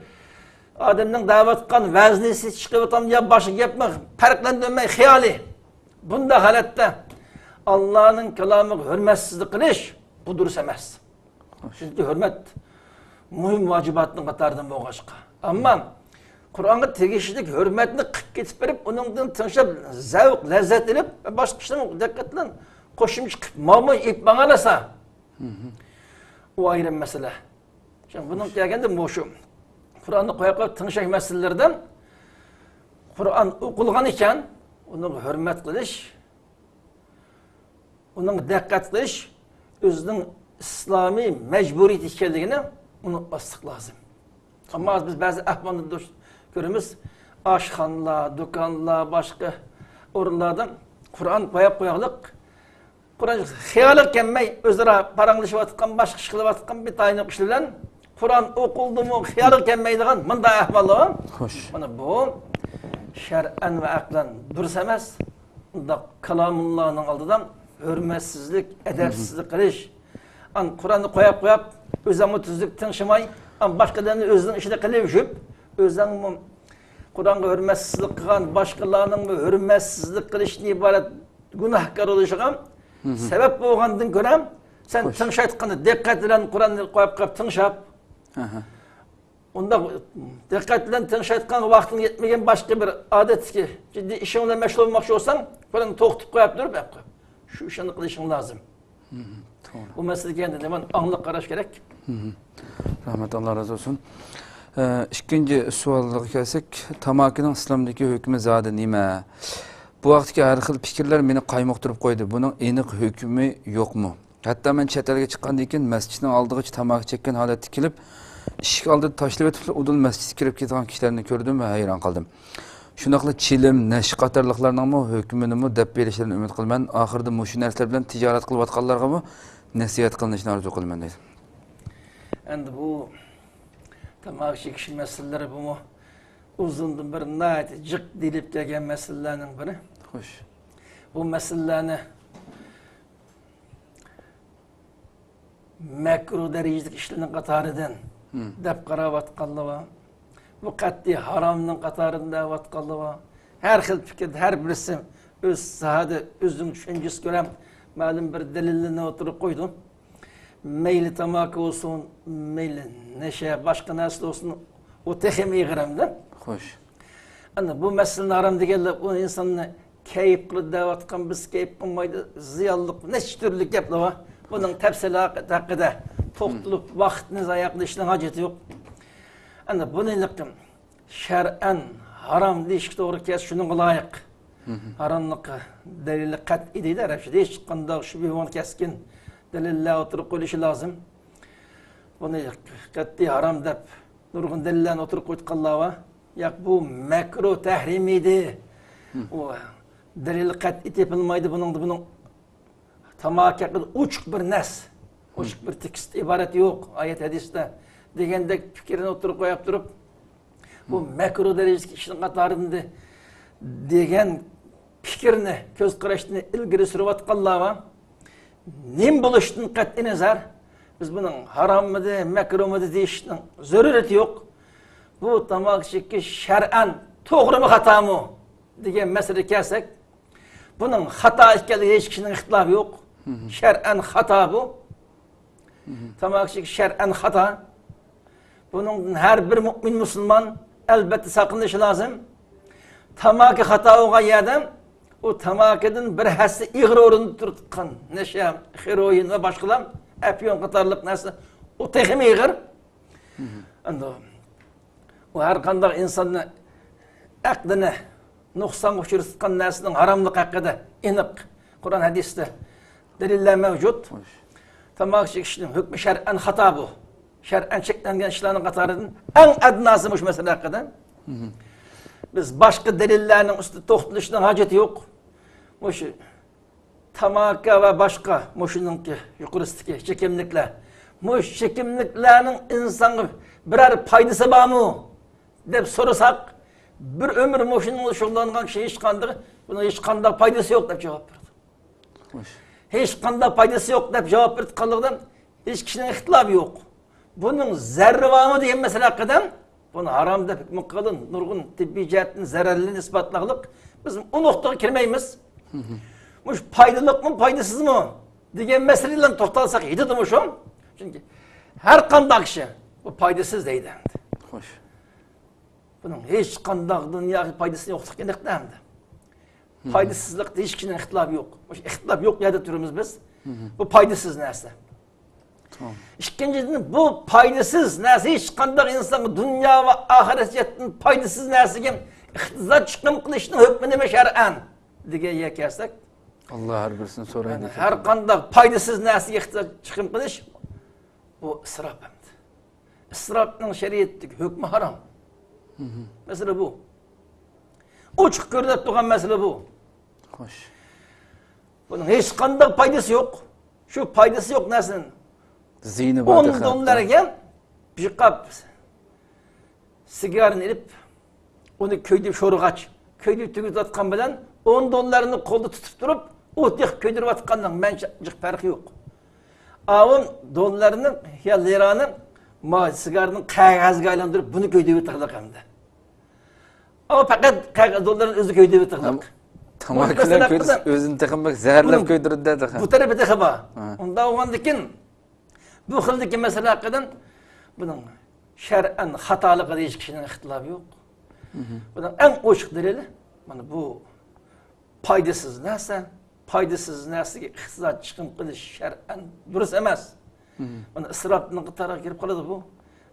ئادەمنىڭ دەۋاتقان ۋەزىنى چىقىۋاتامدۇ يا باشقا گەپمۇ پەرقلەندۈرمەي خىيالىي. بۇنداق ھالەتتە ئاللانىڭ كالامىغا ھۆرمەتسىزلىك قىلىش، بۇ دۇرۇس ئەمەس. چۈنكى ھۆرمەت مۇھىم ۋاجىباتنىڭ قاتارىدىن بولغاچقا. ئەمما قۇرئانغا تېگىشلىك ھۆرمەتنى قىلىپ كېتىپ بېرىپ، ئۇنىڭدىن تىڭشاپ زەۋق، لەززەت ئېلىپ، باشقا ئىشلارنى دىققەت بىلەن قوشۇمچە قىلىپ، ماۋۇ ئېلىپ ماڭالىسا، ئۇ ئايرىم مەسىلە. شۇڭا بۇنىڭ كەلگەندە مۇشۇ قۇرئاننى قويۇپ قويۇپ تىڭشاش مەسىلىلىرىدە قۇرئان ئوقۇلغان ئىكەن، ئۇنىڭغا ھۆرمەت قىلىش، ئۇنىڭغا دىققەت قىلىش ئۆزىنىڭ ئىسلامىي مەجبۇرىيىتى ئىكەنلىكىنى ئۇنتۇماسلىق لازىم. ئەمما بىز بەزى ئەھۋاللاردا كۆرىمىز، ئاشخانىلار، دۇكانلار، باشقا ئورۇنلاردا قۇرئان قويۇپ قويۇقلۇق، قۇرئان خىيالىغا كەلمەي ئۆزئارا پاراڭلىشىۋاتقان، باشقا ئىش قىلىۋاتقان بىر تايىنلىق ئىش بىلەن قۇرئان ئوقۇلدىمۇ خىيالغا كەلمەيدىغان مۇنداق ئەھۋاللار. خوش. مانا بۇ شەرئەن ۋە ئەقلەن دۇرۇس ئەمەس. ئۇنداق كالامۇللانىڭ ئالدىدا ھۆرمەتسىزلىك، ئەدەپسىزلىك قىلىش. ئان قۇرئاننى قويۇپ قويۇپ، ئۆزۈڭمۇ تۈزۈك تىڭشىماي، ئان باشقىلارنى ئۆزىنىڭ ئىشىدا قىلىۋېشىپ، ئۆزۈڭمۇ قۇرئانغا ھۆرمەتسىزلىك قىلغان، باشقىلارنىڭمۇ ھۆرمەتسىزلىك قىلىشتىن ئىبارەت گۇناھكار بولۇشىغا سەۋەب بولغاندىن كۆرە، سەن خوش. تىڭشايتقاندا دىققەت بىلەن قۇرئاننى قويۇپ قويۇپ تىڭشاپ، ئاھا. ئۇنداق دىققەت بىلەن تىڭشايتقان ۋاقتىڭ يەتمىگەن باشقا بىر ئادەتتىكى جىددىي ئىشىڭ بىلەن مەشغۇل بولماقچى بولساڭ، قۇرئاننى توختىتىپ قويۇپ تۇرۇپ، ئەپ قويۇپ، شۇ ئىشىڭنى قىلىشىڭ لازىم. مم، توغرا. بۇ مەسىلىگە ئەمدى نېمە ئاڭلىق قاراش كېرەك؟ مم. رەھمەت، ئاللا رازى بولسۇن. ئە، ئىككىنچى سوئالغا كەلسەك، تاماكىنىڭ ئىسلامدىكى ھۆكمى زادى نېمە؟ بۇ ھەقتىكى ھەر خىل پىكىرلەر مېنى قايمۇقتۇرۇپ قويدى. بۇنىڭ ئېنىق ھۆكمى يوقمۇ؟ ھەتتا مەن چەت ئەلگە چىققاندىن كېيىن مەسچىتنىڭ ئالدىغىچە تاماكا چەككەن ھالەتتە كېلىپ، ئىشىك ئالدىدا تاشلىۋېتىپلا ئۇدۇل مەسچىتكە كىرىپ كېتىدىغان كىشىلەرنى كۆردۈم ۋە ھەيران قالدىم. شۇنداقلا چىلىم، نەشە قاتارلىقلارنىڭمۇ ھۆكمىنىمۇ دەپ بېرىشلىرىنى ئۈمىد قىلىمەن. ئاخىرىدا مۇشۇ نەرسىلەر بىلەن تىجارەت قىلىۋاتقانلارغىمۇ نەسىھەت قىلىنىشىنى ئارزۇ قىلىمەن، دەيدۇ. ئەمدى بۇ تاماكا چېكىش مەسىلىلىرى بۇمۇ ئۇزۇندىن بېرى ناھايىتى جىق دېيىلىپ كەلگەن مەسىلىلەرنىڭ بىرى. خوش. بۇ مەسىلىلەرنى مەكرۇ دەرىجىدىكى ئىشلارنىڭ قاتارىدىن دەپ قاراۋاتقانلار بار. بۇ قەتئىي ھارامنىڭ قاتارىدىن دەۋاتقانلار بار. ھەر خىل پىكىردە ھەر بىرسى ئۆز ساھەدە ئۆزىنىڭ چۈشەنچىسىگە كۆرە مەلۇم بىر دەلىللەرنى ئوتتۇرىغا قويىدۇ. مەيلى تاماكا بولسۇن، مەيلى نەشە، باشقا نەرسە بولسۇن، ئۇ تېخىمۇ ئېغىر ئەمدى. خوش. ئەنە بۇ مەسىلىنى ھارام دېگەنلەر ئۇ ئىنساننى كەيپ قىلىدۇ دەۋاتقان، بىز كەيپ قىلمايدۇ، زىيانلىق نەچچە تۈرلۈك گەپلەر بار. بۇنىڭ تەپسىلاتى ھەققىدە توختىلىپ ۋاقىتنى زايە قىلىشنىڭ ھاجىتى يوق. ئەنە بۇنى شەرئەن ھارام دېيىشكە توغرا كەلسە شۇنىڭغا لايىق. ھاراملىقى دەلىلى قەتئىي دەيدۇ ئەرەبچىدە. ھېچقانداق شۈبھە بولمىغان كەسكىن دەلىللەر ئوتتۇرىغا قويۇلۇشى لازىم. بۇنى قەتئىي ھارام دەپ نۇرغۇن دەلىللەرنى ئوتتۇرىغا قويۇۋاتقانلار بار. ياق، بۇ مەكرۇ تەھرىمىي ئىدى. ئۇ دەلىل قەتئىي تېپىلمايدۇ بۇنىڭدا، بۇنىڭ تاماكا ھەققىدە ئوچۇق بىر نەس، ئوچۇق بىر تېكىست، ئىبارەت يوق ئايەت ھەدىستە دېگەندەك پىكىرنى ئوتتۇرىغا قويۇپ تۇرۇپ، بۇ مەكرۇ دەرىجىدىكى ئىشنىڭ قاتارىدا دېگەن پىكىرنى، كۆز قاراشنى ئىلگىرى سۈرۈۋاتقانلار بار. نېمە بولۇشىدىن قەتئىينەزەر، بىز بۇنىڭ ھاراممىدى، مەكرۇمىدى دېيىشنىڭ زۆرۈرىيىتى يوق. بۇ تاماكا چېكىش شەرئەن توغرىمۇ، خاتامۇ دېگەن مەسىلىگە كەلسەك، بۇنىڭ خاتا ئىكەنلىكىگە ھېچ كىشىنىڭ ئىختىلاپى يوق. شەرئەن خاتا بۇ. تاماكا چېكىش شەرئەن خاتا. بۇنىڭدىن ھەر بىر مۇئمىن مۇسۇلمان ئەلۋەتتە ساقلىنىشى لازىم. تاماكا خاتا بولغان يەردە ئۇ تاماكىدىن بىر ھەسسە ئېغىر ئورۇندا تۇرۇۋاتقان نەشە، خېروئىن ۋە باشقىلار، ئەپيون قاتارلىق نەرسە، ئۇ تېخىمۇ ئېغىر. ئەمدى ئۇ ھەر قانداق ئىنساننى ئەقلىنى نۇقسانغا ئۇچرىتىدىغان نەرسىنىڭ ھاراملىقى ھەققىدە ئېنىق قۇرئان ھەدىستە دەلىللەر مەۋجۇت. تاماكا چېكىشنىڭ ھۆكمى شەرئەن خاتا بۇ. شەرئەن چەكلەنگەن ئىشلارنىڭ قاتارىدىن ئەڭ ئەدناسى مۇشۇ مەسىلە ھەققىدە. بىز باشقا دەلىللەرنىڭ ئۈستىدە توختىلىشنىڭ ھاجىتى يوق. مۇشۇ تاماكا ۋە باشقا مۇشۇنىڭكى يۇقىرىسىدىكى چېكىملىكلەر، مۇشۇ چېكىملىكلەرنىڭ ئىنسانغا بىرەر پايدىسى بارمۇ دەپ سورىساق، بىر ئۆمۈر مۇشۇنىڭ بىلەن شۇغۇللانغان كىشى ھېچقانداق، بۇنىڭ ھېچقانداق پايدىسى يوق دەپ جاۋاب بېرىدۇ. خوش. ھېچقانداق پايدىسى يوق دەپ جاۋاب بېرىدىغانلىقىدا ھېچ كىشىنىڭ ئىختىلاپى يوق. بۇنىڭ زەرىرى بارمۇ دېگەن مەسىلە ھەققىدە بۇنى ھارام دەپ ھۆكۈم قىلغان نۇرغۇن تېببىي جەھەتتىن زەرەرلىنى ئىسپاتلىغانلىق، بىز ئۇ نۇقتىغا كىرمەيمىز. مۇشۇ پايدىلىقمۇ، پايدىسىزمۇ دېگەن مەسىلىگە توختالساق يېتىدۇ مۇشۇ. چۈنكى ھەر قانداق كىشى بۇ پايدىسىز دەيدۇ ئەمدى. خوش. بۇنىڭ ھېچقانداق دۇنيا پايدىسى يوقلۇقى ئېنىق ئەمدى. پايدىسىزلىقتا ھېچ كىشىنىڭ ئىختىلاپى يوق. مۇشۇ ئىختىلاپ يوق يەردە تۇرىمىز بىز. بۇ پايدىسىز نەرسە. تامام. ئىككىنچىدىن، بۇ پايدىسىز نەرسە ھېچقانداق ئىنسانغا دۇنيا ۋە ئاخىرەت جەھەتتىن پايدىسىز نەرسىگە ئىقتىساد چىقىم قىلىشنىڭ ھۆكمى نېمە شەرئەن دېگەن يەرگە كەلسەك، ئاللا ھەر بىرسىنى سورايدۇ. يەنى ھەر قانداق پايدىسىز نەرسىگە ئىقتىساد چىقىم قىلىش، بۇ ئىسراپ ئەمدى. ئىسراپنىڭ شەرىئەتتىكى ھۆكمى ھارام. مەسىلە بۇ. ئوچۇق كۆرۈنۈپ تۇرغان مەسىلە بۇ. خوش. بۇنىڭ ھېچقانداق پايدىسى يوق. شۇ پايدىسى يوق نەرسىنى زىيىنى بار ئون دېسەم، دوللارغا بىر قاپ سىگارنى ئېلىپ، ئۇنى كۆيدۈرۈپ شورىغاچ، كۆيدۈرۈپ تۈگىتىۋاتقان بىلەن ئون دوللارنى قولدا تۇتۇپ تۇرۇپ، ئۇ تېخى كۆيدۈرۈۋاتقاننىڭ مەنچە جىق پەرقى يوق. ئاۋۇ دوللارنى يا لىرانى ما سىگارنىڭ قەغەزگە ئايلاندۇرۇپ، بۇنى كۆيدۈرۈۋېتىدىغان ئەمدى. ئۇ پەقەت قەغەز دوللارنى ئۆزى كۆيدۈرۈۋېتىدىغان. تاماكا بىلەن كۆيدۈرسە ئۆزىنى تېخىمۇ زەھەرلەپ كۆيدۈرىدۇ تېخى. بۇ تەرىپى تېخى بار. ھە. ئۇنداق بولغاندىكىن، بۇ خىلدىكى مەسىلە ھەققىدە بۇنىڭ شەرئەن خاتالىقىدا ھېچ كىشىنىڭ ئىختىلاپى يوق. بۇنىڭ ئەڭ ئوچۇق دەلىلى، مانا بۇ پايدىسىز نەرسە، پايدىسىز نەرسىگە ئىقتىساد چىقىم قىلىش شەرئەن دۇرۇس ئەمەس. مانا ئىسراپنىڭ قاتارىغا كىرىپ قالىدۇ بۇ.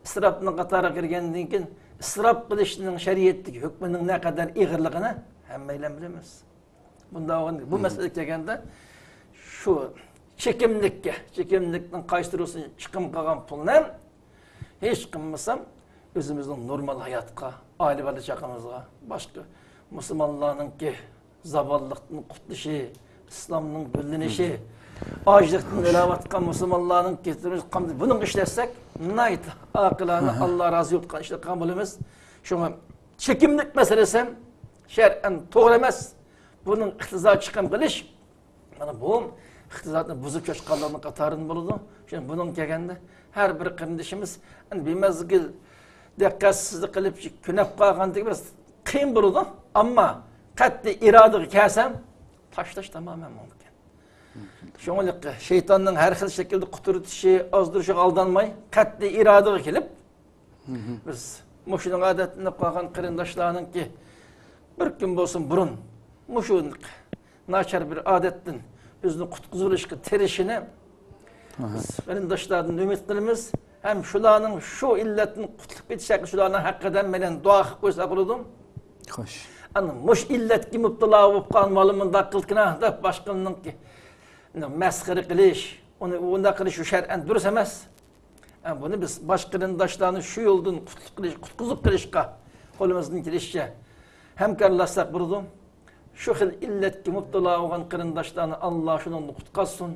ئىسراپنىڭ قاتارىغا كىرگەندىن كېيىن، ئىسراپ قىلىشنىڭ شەرىئەتتىكى ھۆكمىنىڭ نەقەدەر ئېغىرلىقىنى ھەممەيلەن بىلىمىز. بۇنداق بولغاندا، بۇ مەسىلىگە كەلگەندە، شۇ چېكىملىككە، چېكىملىكنىڭ قايسى تۈرىسىنى چىقىم قىلغان پۇلنى ھېچ قىلمىسام، ئۆزىمىزنىڭ نورمال ھاياتقا، ئائىلە بالا چاقىمىزغا، باشقا مۇسۇلمانلارنىڭكى زاۋاللىقتىن قۇتۇلۇشى، ئىسلامنىڭ گۈللىنىشى، ئاجلىقتىن ئۆلۈۋاتقان مۇسۇلمانلارنىڭكى تۇرمۇشى، بۇنىڭغا ئىشلەتسەك، ناھايىتى ئاقىلانە، ئاللا رازى بولىدىغان ئىشلار قىلغان بولىمىز. شۇڭا چېكىملىك مەسىلىسى شەرئەن توغرا ئەمەس. بۇنىڭ ئىقتىساد چىقىم قىلىش، مانا بۇ ئىقتىسادنى بۇزۇپ چاچقانلارنىڭ قاتارىدىن بولىدۇ. شۇڭا بۇنىڭ كەلگەندە ھەر بىر قېرىندىشىمىز ئەمدى بىمەزگىل دىققەتسىزلىك قىلىپ كۆنۈپ قالغاندىكىن بىر قىيىن بولىدۇ. ئەمما قەتئىي ئىرادىگە كەلسەم، تاشلاش تامامەن مۇمكىن. شۇڭا شەيتاننىڭ ھەر خىل شەكىلدە قۇترىتىشى، ئازدۇرۇشىغا ئالدانماي، قەتئىي ئىرادىگە كېلىپ، بىز مۇشۇنىڭغا ئادەتلىنىپ قالغان قېرىنداشلارنىڭكى بىر كۈن بولسۇن بۇرۇن مۇشۇ ناچار بىر ئادەتتىن ئۆزىنى قۇتقۇزۇۋېلىشقا تىرىشىشىنى بىز قېرىنداشلاردىن ئۈمىد قىلىمىز. ھەم شۇلارنىڭ شۇ ئىللەتتىن قۇتۇلۇپ كېتىش ھەققىدە، شۇلارنىڭ ھەققىدە مەيلەن دۇئا قىلىپ قويسا بولىدۇ. خوش. ئەنە مۇشۇ ئىللەتكە مۇپتىلا بولۇپ قالغان مانا مۇنداق قىلدىكىنا دەپ باشقىنىڭكى مەسخىرە قىلىش، ئۇنى ئۇنداق قىلىش شۇ شەرئەن دۇرۇس ئەمەس. ئە، بۇنى بىز باشقا قېرىنداشلارنى شۇ يولدىن قۇتلۇق قىلىش، قۇتقۇزۇپ قېلىشقا قولىمىزدىن كېلىشىچە ھەمكارلاشساق بولىدۇ. شۇ خىل ئىللەتكە مۇپتىلا بولغان قېرىنداشلارنى ئاللا شۇنىڭدىن قۇتقازسۇن.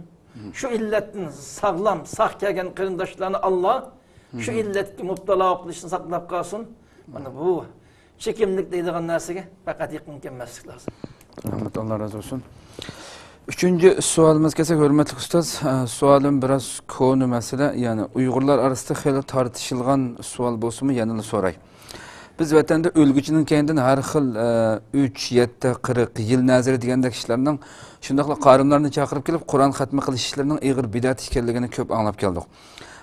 شۇ ئىللەتتىن ساغلام، ساق كەلگەن قېرىنداشلارنى ئاللا شۇ ئىللەتكە مۇپتىلا بولۇپ قېلىشتىن ساقلاپ قالسۇن. مانا بۇ چېكىملىك دەيدىغان نەرسىگە پەقەت يېقىن كەلمەسلىك لازىم. رەھمەت، ئاللا رازى بولسۇن. ئۈچىنچى سوئالىمىزغا كەلسەك، ھۆرمەتلىك ئۇستاز، ئە، سوئالىم بىراز كونا مەسىلە، يەنى ئۇيغۇرلار ئارىسىدا خېلى تارتىشىلغان سوئال بولسىمۇ، يەنىلا سوراي. بىز ۋەتەندە ئۆلگۈچىنىڭ كەينىدىن ھەر خىل، ئە، ئۈچ، يەتتە، قىرىق يىل نەزىرى دېگەندەك ئىشلارنىڭ، شۇنداقلا قارىملارنى چاقىرىپ كېلىپ، قۇرئان خەتمە قىلىش ئىشلىرىنىڭ ئېغىر بىدئەت ئىكەنلىكىنى كۆپ ئاڭلاپ كەلدۇق.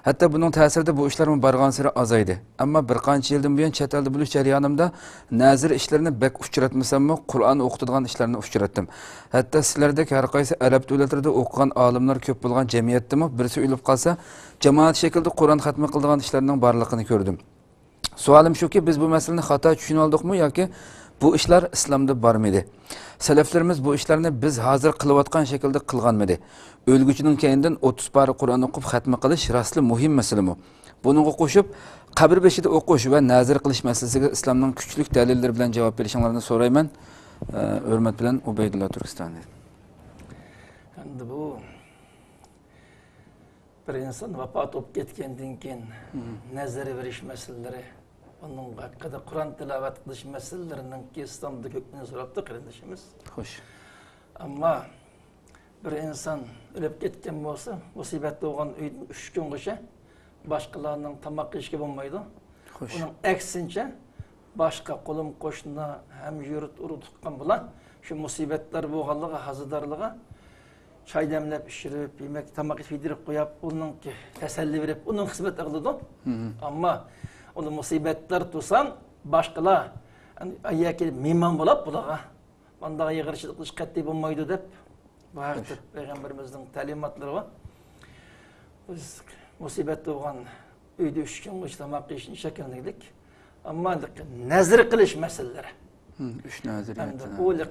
ھەتتا بۇنىڭ تەسىرىدە بۇ ئىشلارمۇ بارغانسېرى ئازايدى. ئەمما بىر قانچە يىلدىن بۇيان چەت ئەلدە بولۇش جەريانىمدا نەزىر ئىشلىرىنى بەك ئۇچراتمىساممۇ، قۇرئان ئوقۇتىدىغان ئىشلارنى ئۇچراتتىم. ھەتتا سىلەردەك ھەر قايسى ئەرەب دۆلەتلىرىدە ئوقۇغان ئالىملار كۆپ بولغان جەمئىيەتتىمۇ بىرسى ئۆلۈپ قالسا، جامائەت شەكلىدە قۇرئان خەتمە قىلىدىغان ئىشلارنىڭ بارلىقىنى كۆردۈم. سوئالىم شۇكى، بىز بۇ مەسىلىنى خاتا چۈشىنىۋالدۇقمۇ ياكى بۇ ئىشلار ئىسلامدا بارمىدى؟ سەلەفلىرىمىز بۇ ئىشلارنى بىز ھازىر قىلىۋاتقان شەكىلدە قىلغانمىدى؟ ئۆلگۈچىنىڭ كەينىدىن ئوتتۇز پارە قۇرئان ئوقۇپ خەتمە قىلىش راستلا مۇھىم مەسىلىمۇ؟ بۇنىڭغا قوشۇپ، قەبرە بېشىدا ئوقۇش ۋە نەزىر قىلىش مەسىلىسىگە ئىسلامنىڭ كۈچلۈك دەلىللىرى بىلەن جاۋاب بېرىشىڭلارنى سورايمەن. ئە، ھۆرمەت بىلەن، ئۇبەيدۇللا تۈركىستانى. ئەمدى بۇ بىر ئىنسان ۋاپات بولۇپ كەتكەندىن كېيىن نەزىر بېرىش مەسىلىلىرى، ئۇنىڭ ھەققىدە قۇرئان تىلاۋەت قىلىش مەسىلىلىرىنىڭكى ئىسلامدا ھۆكمىنى سوراپتۇ قېرىندىشىمىز. خوش. ئەمما بىر ئىنسان ئۆلۈپ كەتكەن بولسا، مۇسىبەت بولغان ئۆيدىن ئۈچ كۈنگىچە باشقىلارنىڭ تاماق يېيىشىگە بولمايدۇ. خوش. ئۇنىڭ ئەكسىنچە، باشقا قولۇم قوشنا، ھەم يۇرت ئۇرۇق تۇغقان بۇلار شۇ مۇسىبەتلەر بولغانلىقىغا، ھازىدارلىقىغا چاي دەملەپ ئىچۈرۈپ، يېمەك، تاماق يېدۈرۈپ قويۇپ، ئۇنىڭكى تەسەللى بېرىپ، ئۇنىڭ خىزمەت قىلىدۇ. ئەمما ئۇنى مۇسىبەتلەر تۇرسا، باشقىلار ياكى مېھمان بولاپ بۇلارغا مانداق يىغىرچىلىق قىلىش قەتئىي بولمايدۇ دەپ، بۇ ھەقتە پەيغەمبىرىمىزنىڭ تەلىماتلىرى بار. بىز مۇسىبەت بولغان ئۆيدە ئۈچ كۈنگىچە تاماق يېيىشنى شەكىللىگىلىك. ئەمما نەزىر قىلىش مەسىلىلىرى. ئۈچ نەزىر، ئەمدى يەتتە ئۇ نەزىر.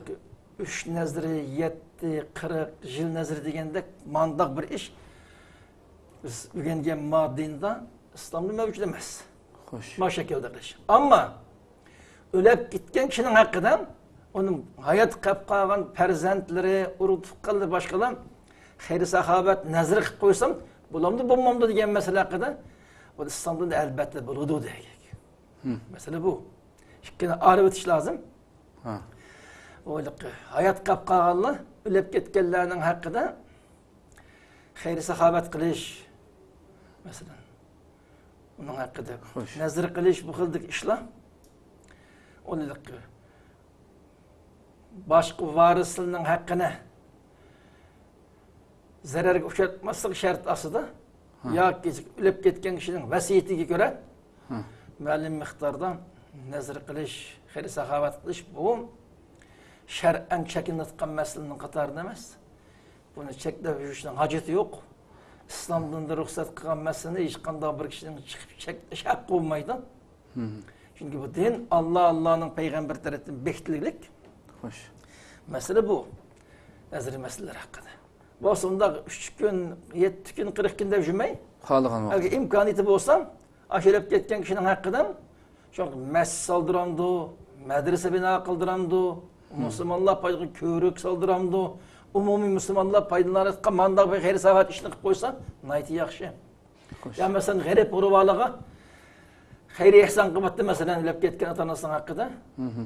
ئۈچ نەزىرى، يەتتە، قىرىق، يىل نەزىرى دېگەندەك مانداق بىر ئىش بىز ئۆگەنگەن ما دىندا، ئىسلامدا مەۋجۇت ئەمەس. خوش. ما شەكىلدە قىلىش. ئەمما ئۆلۈپ كەتكەن كىشىنىڭ ھەققىدە، ئۇنىڭ ھايات قېلىپ قالغان پەرزەنتلىرى، ئۇرۇق تۇغقانلىرى، باشقىلار خەير ساخاۋەت نەزىر قىلىپ قويسام، بولامدۇ، بولمامدۇ دېگەن مەسىلە ھەققىدە بۇ ئىسلام دىنىدا ئەلۋەتتە بولىدۇ دېگەن. مەسىلە بۇ. ئىككىنى ئايرىۋېتىش لازىم. ھە. ئۇ ھايات قاپ قالغانلار، ئۆلۈپ كەتكەنلەرنىڭ ھەققىدە خەير-ساخاۋەت قىلىش، مەسىلەن، ئۇنىڭ ھەققىدە نەزىر قىلىش، بۇ خىلدىكى ئىشلار. ئۇنى باشقا ۋارىسلىرىنىڭ ھەققىنى زەرەرگە ئۇچراتماسلىق شەرتى ئاستىدا ياكى ئۆلۈپ كەتكەن كىشىنىڭ ۋەسىيىتىگە كۆرە مەلۇم مىقداردا نەزىر قىلىش، خەير-ساخاۋەت قىلىش، بۇ شەرئەن چەكلىنىۋاتقان مەسىلىنىڭ قاتارىدا ئەمەس. بۇنى چەكلەپ يۈرۈشنىڭ ھاجىتى يوق. ئىسلام دىنىدا رۇخسەت قىلغان مەسىلىنى ھېچقانداق بىر كىشىنىڭ چىقىپ چەكلەش ھەققى بولمايدۇ. چۈنكى بۇ دىن ئاللا، ئاللانىڭ پەيغەمبىرى تەرىپىدىن بېكىتىلگىلىك. خوش. مەسىلە بۇ. نەزىرىي مەسىلىلەر ھەققىدە. بولسا ئۇنداق ئۈچ كۈن، يەتتە كۈن، قىرىق كۈن دەپ يۈرمەي، خالىغان ۋاقىت. ئەگەر ئىمكانىيىتى بولسا، ئاشۇ ئۆلۈپ كەتكەن كىشىنىڭ ھەققىدىن شۇ مەسچىت سالدۇرامدۇ، مەدرىسە بىنا قىلدۇرامدۇ، مۇسۇلمانلار پايدىغا كۆۋرۈك سالدۇرامدۇ، ئومۇمىي مۇسۇلمانلار پايدىلىنىۋاتقان مانداق بىر خەير-ساخاۋەت ئىشنى قىلىپ قويسا، ناھايىتى ياخشى. خوش. يا مەسىلەن، غېرىب غۇربالارغا خەير-ئېھسان قىلىۋاتتى، مەسىلەن، ئۆلۈپ كەتكەن ئاتا-ئانىسىنىڭ ھەققىدە.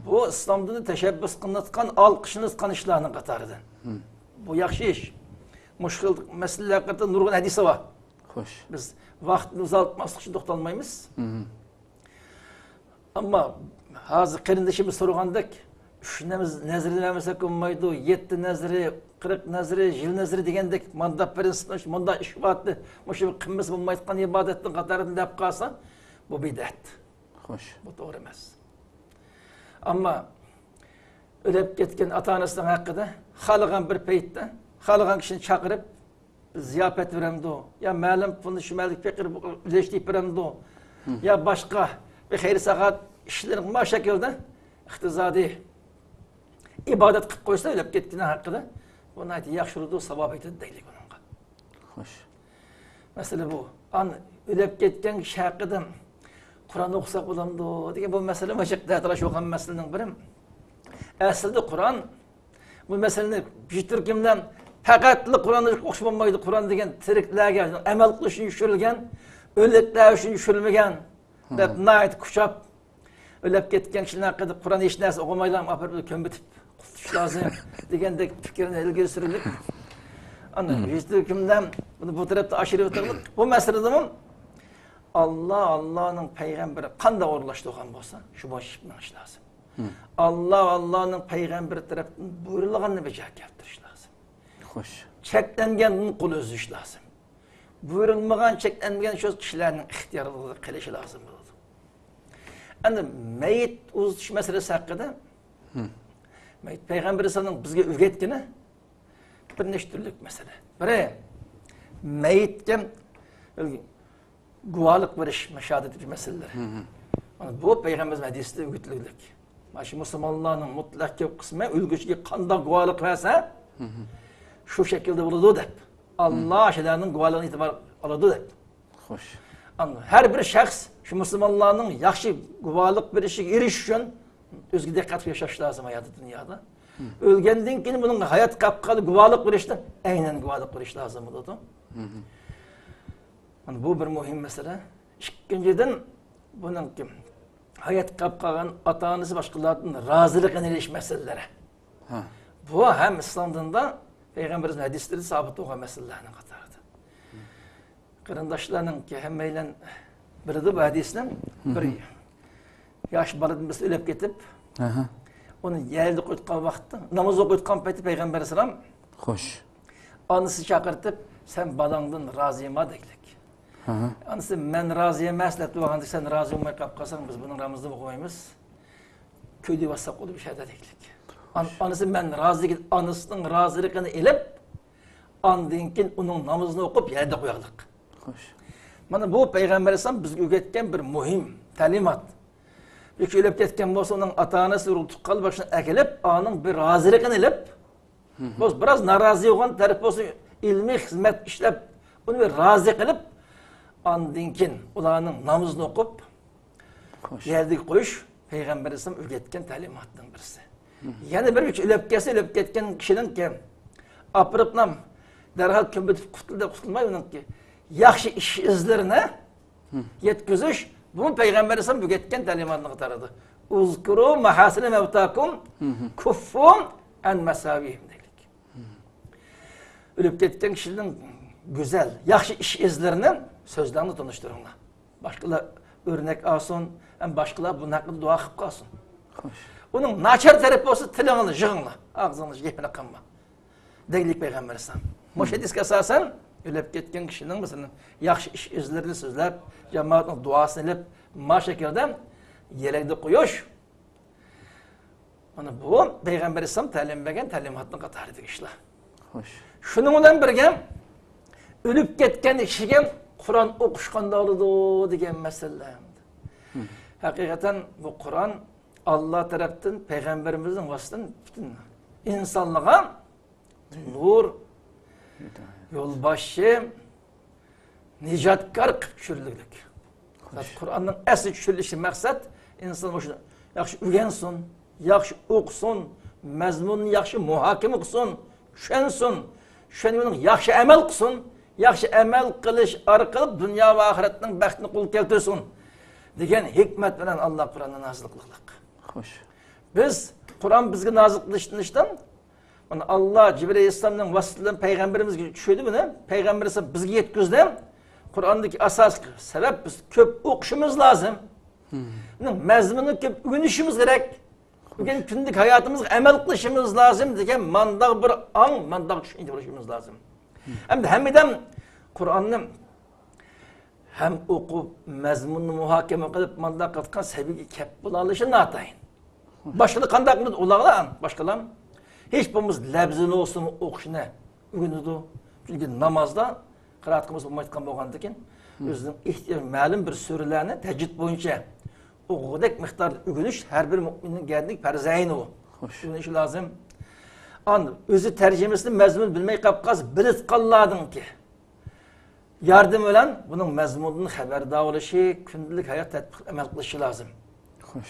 بۇ ئىسلام دىنى تەشەببۇس قىلىنىۋاتقان، ئالقىشلىنىۋاتقان ئىشلارنىڭ قاتارىدىن. بۇ ياخشى ئىش. مۇشۇ خىل مەسىلىلەر ھەققىدە نۇرغۇن ھەدىسى بار. خوش. بىز ۋاقىتنى ئۇزارتماسلىق ئۈچۈن توختالمايمىز. ئەمما ھازىر قېرىندىشىمىز سورىغاندەك، ئۈچ نەز-، نەزىرنى بەرمىسەك بولمايدۇ، يەتتە نەزىرى، قىرىق نەزىرى، يىل نەزىرى دېگەندەك مانداق پىرىنسىپنى، مۇنداق ئىش بارتى، مۇشۇ قىلمىسا بولمايدىغان ئىبادەتنىڭ قاتارىدىن دەپ قالسا، بۇ بىدئەت. خوش. بۇ توغرا ئەمەس. ئەمما ئۆلۈپ كەتكەن ئاتا-ئانىسىنىڭ ھەققىدە خالىغان بىر پەيتتە، خالىغان كىشىنى چاقىرىپ، زىياپەت بېرەمدۇ؟ يا مەلۇم پۇلنى شۇ مەھەللىدىكى پېقىر ئۈلۈشتۈرۈپ بېرەمدۇ؟ يا باشقا بىر خەير-ساخاۋەت ئىشلىرىنى ما شەكىلدە ئىقتىسادىي ئىبادەت قىلىپ قويسا، ئۆلۈپ كەتكەننىڭ ھەققىدە، بۇ ناھايىتى ياخشى بولىدۇ، ساۋاب يېتىدۇ دەيلىك ئۇنىڭغا. خوش. مەسىلە بۇ. ئان ئۆلۈپ كەتكەن كىشى ھەققىدە قۇرئان ئوقۇساق بولامدۇ دېگەن بۇ مەسىلە مۇشۇ دەتالاش بولغان مەسىلىنىڭ بىرى. ئەسلىدە قۇرئان بۇ مەسىلىنى بىر تۈركۈملەر پەقەتلا قۇرئان ئوقۇش بولمايدۇ، قۇرئان دېگەن تىرىكلەرگە ئەمەل قىلىش ئۈچۈن چۈشۈرۈلگەن، ئۆلۈكلەر ئۈچۈن چۈشۈرۈلمىگەن دەپ ناھايىتى كۇچاپ، ئۆلۈپ كەتكەن كىشىلەر ھەققىدە قۇرئان ھېچ نەرسە ئوقۇمايدىغان ئاپىرىپ كۆمۈپ قۇتۇش لازىم دېگەندەك پىكىرنى ئىلگىرى سۈرۈلۈپ، ئاندىن يۈز تۈركۈملەر بۇنى بۇ تەرەپتە ئاشۇرۇۋېتىڭلار. بۇ مەسىلىدىمۇ ئاللا، ئاللانىڭ پەيغەمبىرى قانداق ئورۇنلاشتۇرغان بولسا، شۇ بويىچە مېڭىش لازىم. ئاللا، ئاللانىڭ پەيغەمبىرى تەرەپتىن بۇيرۇلغاننى بېجىرىپ كەلتۈرۈش لازىم. خوش. چەكلەنگەندىن قول ئۈزۈش لازىم. بۇيرۇلمىغان، چەكلەنمىگەن شۇ كىشىلەرنىڭ ئىختىيارلىقىدا قېلىشى لازىم بولىدۇ. ئەمدى مەيىت ئۇزىتىش مەسىلىسى ھەققىدە، مەيىت پەيغەمبەر ئەلەيھىسسالامنىڭ بىزگە ئۆگەتكىنى بىر نەچچە تۈرلۈك مەسىلە. بىرى، مەيىتكە گۇۋاھلىق بېرىش، شاھادەت بېرىش مەسىلىلىرى. مانا بۇ پەيغەمبەرىمىز ھەدىسىدە ئۆگىتىلگۈدەك. مانا شۇ مۇسۇلمانلارنىڭ مۇتلەق كۆپ قىسمى ئۆلگۈچىگە قانداق گۇۋاھلىق بەرسە، شۇ شەكىلدە بولىدۇ دەپ. ئاللا شۇلارنىڭ گۇۋاھلىقىنى ئېتىبار ئالىدۇ دەپ. خوش. ئەمما ھەر بىر شەخس شۇ مۇسۇلمانلارنىڭ ياخشى گۇۋاھلىق بېرىشىگە ئېرىشىش ئۈچۈن ئۆزىگە دىققەت قىلىپ ياشاش لازىم ھاياتى دۇنيادا. ئۆلگەندىن كېيىن بۇنىڭ ھايات قاپقالدى گۇۋاھلىق بېرىشتە ئەينەن گۇۋاھلىق بېرىش لازىم بولىدۇ. مانا بۇ بىر مۇھىم مەسىلە. ئىككىنچىدىن، بۇنىڭكى ھايات قاپقالغان ئاتا-ئانىسى باشقىلاردىن رازىلىقىنى ئېلىش مەسىلىلىرى. بۇ ھەم ئىسلام دىنىدا پەيغەمبىرىمىزنىڭ ھەدىسلىرىدە سابىت بولغان مەسىلىلەرنىڭ قاتارىدا. قېرىنداشلارنىڭكى ھەممەيلەن بىلىدۇ بۇ ھەدىسنى. بىر ياش بالىدىن بىرسى ئۆلۈپ كېتىپ، ئۇنى يەردە قويۇتقان ۋاقىتتا، ناماز ئوقۇيدىغان پەيتتە پەيغەمبەر ئەلەيھىسسالام خوش. ئانىسى چاقىرتىپ، سەن بالاڭدىن رازىما دېگۈدەك. ئانىسى مەن رازى ئەمەس دەپ تۇرغاندا، سەن رازى بولماي قاپ قالساڭ، بىز بۇنىڭ نامىزىنى ئوقۇمايمىز. كۆيدۈرۈۋاتساق بولىدۇ بۇ شەھەردە دېگۈدەك. ئان-، ئانىسى مەن رازى، ئانىسىنىڭ رازىلىقىنى ئېلىپ، ئاندىن كېيىن ئۇنىڭ نامىزىنى ئوقۇپ يەردە قويغانلىق. خوش. مانا بۇ پەيغەمبەر ئەلەيھىسسالام بىزگە ئۆگەتكەن بىر مۇھىم تەلىمات. بىر كىشى ئۆلۈپ كەتكەن بولسا، ئۇنىڭ ئاتا-ئانىسى، ئۇرۇق-تۇغقانلىرى باشقىنى ئەكېلىپ، ئانىڭ بىر رازىلىقىنى ئېلىپ، بولسا بىراز نارازى بولغان تەرەپ بولسا، ئىلمىي خىزمەت ئىشلەپ، ئۇنى بىر رازى قىلىپ، ئاندىن كېيىن ئۇلارنىڭ نامىزىنى ئوقۇپ، خوش. يەردىگە قويۇش پەيغەمبەر ئەلەيھىسسالام ئۆگەتكەن تەلىماتنىڭ بىرسى. يەنە بىر كىشى ئۆلۈپ كەتسە، ئۆلۈپ كەتكەن كىشىنىڭكى ئاپىرىپلا دەرھال كۆمۈپ قۇتۇل دەپ قۇتۇلماي، ئۇنىڭكى ياخشى ئىش ئىزلىرىنى يەتكۈزۈش، بۇ پەيغەمبەر ئەلەيھىسسالام ئۆگەتكەن تەلىماتنى قاتارىدا. ئۇزكۇرۇ مەھاسىنە مەۋتاكۇم، كۇففۇ ئەن مەساۋىھىم دەيلىك. ئۆلۈپ كەتكەن كىشىنىڭ گۈزەل، ياخشى ئىش ئىزلىرىنى سۆزلەرنى تونۇشتۇرۇڭلار. باشقىلار ئۆرنەك ئالسۇن، ھەم باشقىلار بۇنىڭ ھەققىدە دۇئا قىلىپ قالسۇن. ئۇنىڭ ناچار تەرىپى بولسا تىلىڭنى يىغىڭلار، ئاغزىڭنى گېپىنى قىلما. دەيلىك پەيغەمبەر ئەلەيھىسسالام. مۇشۇ ھەدىسكە ئاساسەن، ئۆلۈپ كەتكەن كىشىنىڭ، مەسىلەن، ياخشى ئىش ئىزلىرىنى سۆزلەپ، جامائەتنىڭ دۇئاسىنى ئېلىپ، ما شەكىلدە يەرلىكتە قويۇش. مانا بۇ پەيغەمبەر ئەلەيھىسسالام تەلىم بەرگەن تەلىماتنىڭ قاتارىدىكى ئىشلار. خوش. شۇنىڭ بىلەن بىرگە، ئۆلۈپ كەتكەن كىشىگە قۇرئان ئوقۇش قانداق بولىدۇ دېگەن مەسىلە. ھەقىقەتەن بۇ قۇرئان ئاللا تەرەپتىن، پەيغەمبىرىمىزنىڭ ۋاسىتىدىن پۈتۈن ئىنسانلارغا نۇر، يولباشچى، نىجاتكار قىلىپ چۈشۈرۈلگۈدەك. خوش. قۇرئاننىڭ ئەسلى چۈشۈرۈلۈشى مەقسەت ئىنسان مۇشۇ ياخشى ئۆگەنسۇن، ياخشى ئوقۇسۇن، مەزمۇننى ياخشى مۇھاكىمە قىلسۇن، چۈشەنسۇن، چۈشەنگەن ياخشى ئەمەل قىلسۇن، ياخشى ئەمەل قىلىش ئارقىلىق دۇنيا ۋە ئاخىرەتنىڭ بەختىنى قولغا كەلتۈرسۇن دېگەن ھېكمەت بىلەن ئاللا قۇرئاننى نازىل قىلغانلىق. خوش. بىز قۇرئان بىزگە نازىل قىلىشتىن مانا ئاللا جىبرىل ئەلەيھىسسالامنىڭ ۋاسىتىسى بىلەن پەيغەمبىرىمىزگە چۈشۈردى بۇنى. پەيغەمبىرىمىز بىزگە يەتكۈزدى. قۇرئاندىكى ئاساسلىق سەۋەب بىز كۆپ ئوقۇشىمىز لازىم. بۇنىڭ مەزمۇنىنى كۆپ ئۆگىنىشىمىز كېرەك. بۈگۈن كۈندىلىك ھاياتىمىزغا ئەمەل قىلىشىمىز لازىم دېگەن مانداق بىر ئاڭ، مانداق چۈشەنچە بولۇشىمىز لازىم. ئەمدى ھەممىدەم قۇرئاننى ھەم ئوقۇپ، مەزمۇننى مۇھاكىمە قىلىپ، مانداق قىلىۋاتقان سەۋىيىگە كەپ بولالىشى ناتايىن. باشقىلار قانداق قىلىدۇ ئۇلارغا؟ باشقىلار ھېچ بولمىسا لەپزىنى بولسىمۇ ئوقۇشنى ئۆگىنىدۇ. چۈنكى نامازدا قىرائەت قىلمىسا بولمايدىغان بولغاندىكىن، ئۆزىنىڭ ئېھتىياجى مەلۇم بىر سۈرىلەرنى تەجۋىد بويىچە ئوقۇغۇدەك مىقداردا ئۆگىنىش ھەر بىر مۆمىننىڭ گەدىنىدىكى پەرز ئەينى ئۇ. خوش. ئۆگىنىشى لازىم. ئاندىن ئۆزى تەرجىمىسىنى، مەزمۇنىنى بىلمەي قاپ قالسا، بىلىۋاتقانلاردىڭكى ياردىمى بىلەن بۇنىڭ مەزمۇنىدىن خەۋەردار بولۇشى، كۈندىلىك ھايات تەتبىق ئەمەل قىلىشى لازىم. خوش.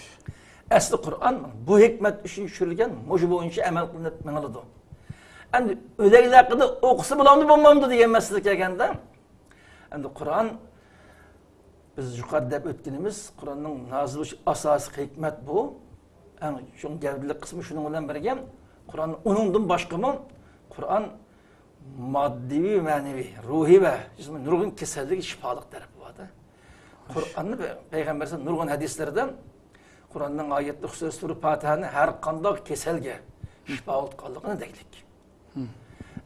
ئەسلى قۇرئان بۇ ھېكمەت ئۈچۈن چۈشۈرۈلگەن، مۇشۇ بويىچە ئەمەل قىلىنىپ مېڭىلىدۇ. ئەمدى ئۆلەكلەر ھەققىدە ئوقۇسا بولامدۇ، بولمامدۇ دېگەن مەسىلىگە كەلگەندە، ئەمدى قۇرئان بىز يۇقىرىدا دەپ ئۆتكىنىمىز، قۇرئاننىڭ نازىل بولۇش ئاساسلىق ھېكمەت بۇ. ئەڭ چوڭ گەۋدىلىك قىسمى شۇنىڭ بىلەن بىرگە، قۇرئان ئۇنىڭدىن باشقىمۇ، قۇرئان ماددىي، مەنىۋى، روھىي ۋە جىسمىي نۇرغۇن كېسەللىككە شىپالىق تەرىپى بار. قۇرئاننى پەيغەمبەر نۇرغۇن ھەدىسلىرىدە قۇرئاننىڭ ئايەتلىرى، خۇسۇسەن سۈرە پاتىھەنى ھەر قانداق كېسەلگە شىپا بولىدىغانلىقىنى دەيلىك.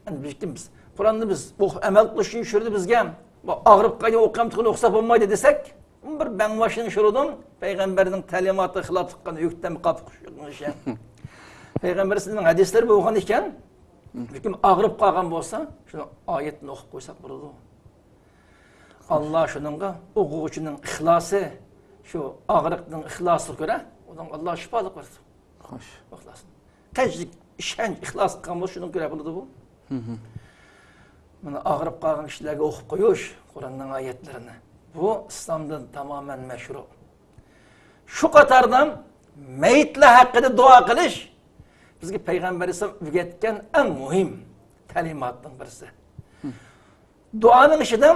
ئەمدى بىز، قۇرئاننى بىز ئوقۇپ ئەمەل قىلىش ئۈچۈن چۈشۈردى بىزگە. بۇ ئاغرىپ قالدى، ئوقۇيمىدىغان، ئوقۇسا بولمايدۇ دېسەك، بۇ بىر بەڭباشنىڭ ئىشى بولىدۇ. پەيغەمبەرنىڭ تەلىماتىغا خىلاپلىق قىلغان ئۆكتەم قاپۇق ئىشى. پەيغەمبەر سىزنىڭ ھەدىسلىرى بولغان ئىكەن، بەلكىم ئاغرىپ قالغان بولسا، شۇنىڭ ئايەتىنى ئوقۇپ قويساق بولىدۇ. ئاللا شۇنىڭغا ئوقۇغۇچىنىڭ ئىخلاسى، شۇ ئاغرىقنىڭ ئىخلاسىغا كۆرە، ئۇنىڭ ئاللا شىپالىق بېرىدۇ. خوش. ئىخلاسنى. قانچىلىك ئىشەنچ، ئىخلاس قىلغان بولسا، شۇنىڭغا كۆرە بولىدۇ بۇ. مانا ئاغرىپ قالغان كىشىلەرگە ئوقۇپ قويۇش قۇرئاننىڭ ئايەتلىرىنى. بۇ ئىسلامدا تامامەن مەشرۇ. شۇ قاتاردا مەيىتلەر ھەققىدە دۇئا قىلىش بىزگە پەيغەمبەر ئەلەيھىسسالام ئۆگەتكەن ئەڭ مۇھىم تەلىماتنىڭ بىرسى. دۇئانىڭ ئىچىدە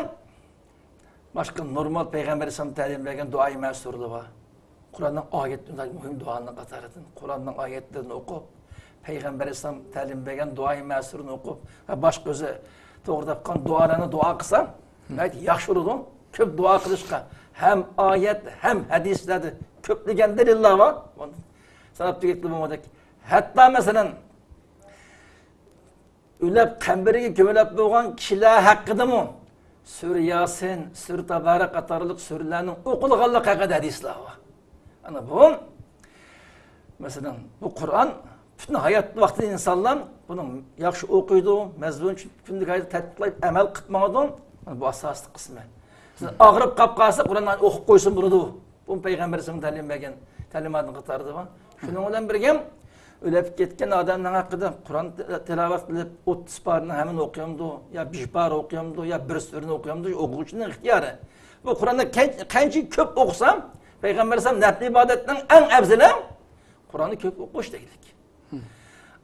باشقا نورمال پەيغەمبەر ئەلەيھىسسالام تەلىم بەرگەن دۇئائى مەسۇرلار بار. قۇرئاننىڭ ئايەت، مۇھىم دۇئانىڭ قاتارىدىن قۇرئاننىڭ ئايەتلىرىنى ئوقۇپ، پەيغەمبەر ئەلەيھىسسالام تەلىم بەرگەن دۇئائى مەسۇرىنى ئوقۇپ ۋە باشقا ئۆزى توغرا تاپقان دۇئالارنى دۇئا قىلسا، ناھايىتى ياخشى بولىدۇ. كۆپ دۇئا قىلىشقا ھەم ئايەت، ھەم ھەدىسلەردە كۆپلىگەن دەلىللار بار. ساناپ تۈگەتكىلى بولمايدۇ. ھەتتا مەسىلەن، ئۆلۈپ قەبرىگە كۆمۈلۈپ بولغان كىشىلەر ھەققىدىمۇ سۈرە ياسىن، سۈرە تابارەك قاتارلىق سۈرىلەرنىڭ ئوقۇلغانلىقى ھەققىدە ھەدىسلەر بار. ئەنە بۇ، مەسىلەن، بۇ قۇرئان پۈتۈن ھايات ۋاقتىدا ئىنسانلار بۇنى ياخشى ئوقۇيدۇ، مەزمۇن كۈندىلىك ھاياتتا تەتبىقلاپ ئەمەل قىلىپ ماڭىدۇ. مانا بۇ ئاساسلىق قىسمى. سىز ئاغرىپ قاپ قالسا، قۇرئاننى ئوقۇپ قويسا بولىدۇ. بۇ پەيغەمبىرىمىزنىڭ تەلىم بەرگەن تەلىماتىنىڭ قاتارىدا بار. شۇنىڭ بىلەن بىرگە، ئۆلۈپ كەتكەن ئادەمنىڭ ھەققىدە قۇرئان تىلاۋەت قىلىپ، ئوتتۇز پارىنى ھەممىنى ئوقۇيامدۇ، يا بىر پارە ئوقۇيامدۇ، يا بىر سۈرىنى ئوقۇيامدۇ، ئوقۇغۇچىنىڭ ئىختىيارى. بۇ قۇرئاننى قان-، قانچە كۆپ ئوقۇسا، پەيغەمبەر ئەلەيھىسسالام نەپلى ئىبادەتنىڭ ئەڭ ئەۋزىلى قۇرئاننى كۆپ ئوقۇش دېگەنلىك.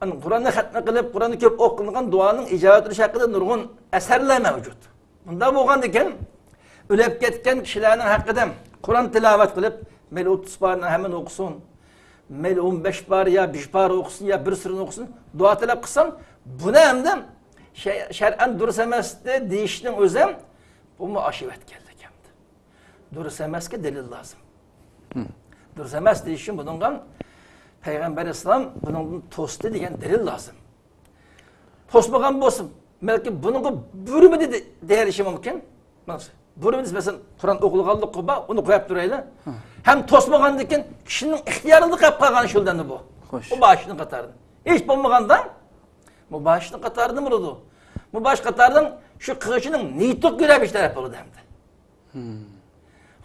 ئەنە قۇرئاننى خەتمە قىلىپ، قۇرئاننى كۆپ ئوقۇغان دۇئانىڭ ئىجابەت بولۇشى ھەققىدە نۇرغۇن ئەسەرلەر مەۋجۇت. بۇنداق بولغاندىكىن، ئۆلۈپ كەتكەن كىشىلەرنىڭ ھەققىدە قۇرئان تىلاۋەت قىلىپ، مەيلى ئوتتۇز پارىنى ھەممىنى ئوقۇسۇن، مەيلى ئون بەش پارە يا بىر پارە ئوقۇسۇن يا بىر سۈرىنى ئوقۇسۇن، دۇئا تەلەپ قىلسام، بۇنى ئەمدى شە-، شەرئەن دۇرۇس ئەمەستى دېيىشنىڭ ئۆزى، بۇمۇ ئاشىۋەتكەنلىك ئەمدى. دۇرۇس ئەمەسكە دەلىل لازىم. دۇرۇس ئەمەس دېيىش ئۈچۈن بۇنىڭغا پەيغەمبەر ئەلەيھىسسالام بۇنىڭدىن توستى دېگەن دەلىل لازىم. توسمىغان بولسا، بەلكى بۇنىڭغا بۇيرۇمىدى دېيىلىشى مۇمكىن. مانا، بۇيرۇمىدى، مەسىلەن، قۇرئان ئوقۇلغانلىقى بار، ئۇنى قويۇپ تۇرايلى. ھە. ھەم توسمىغاندىن كېيىن كىشىنىڭ ئىختىيارىدا قېلىپ قالغان شۇ دەمدە بۇ. خوش. مۇباھىشنىڭ قاتارىدا. ھېچ بولمىغاندا مۇباھىشنىڭ قاتارىدا بولىدۇ. مۇباھىش قاتارىدا شۇ قىلغۇچىنىڭ نىيىتىگە كۆرە بىر تەرەپ بولىدۇ ئەمدى.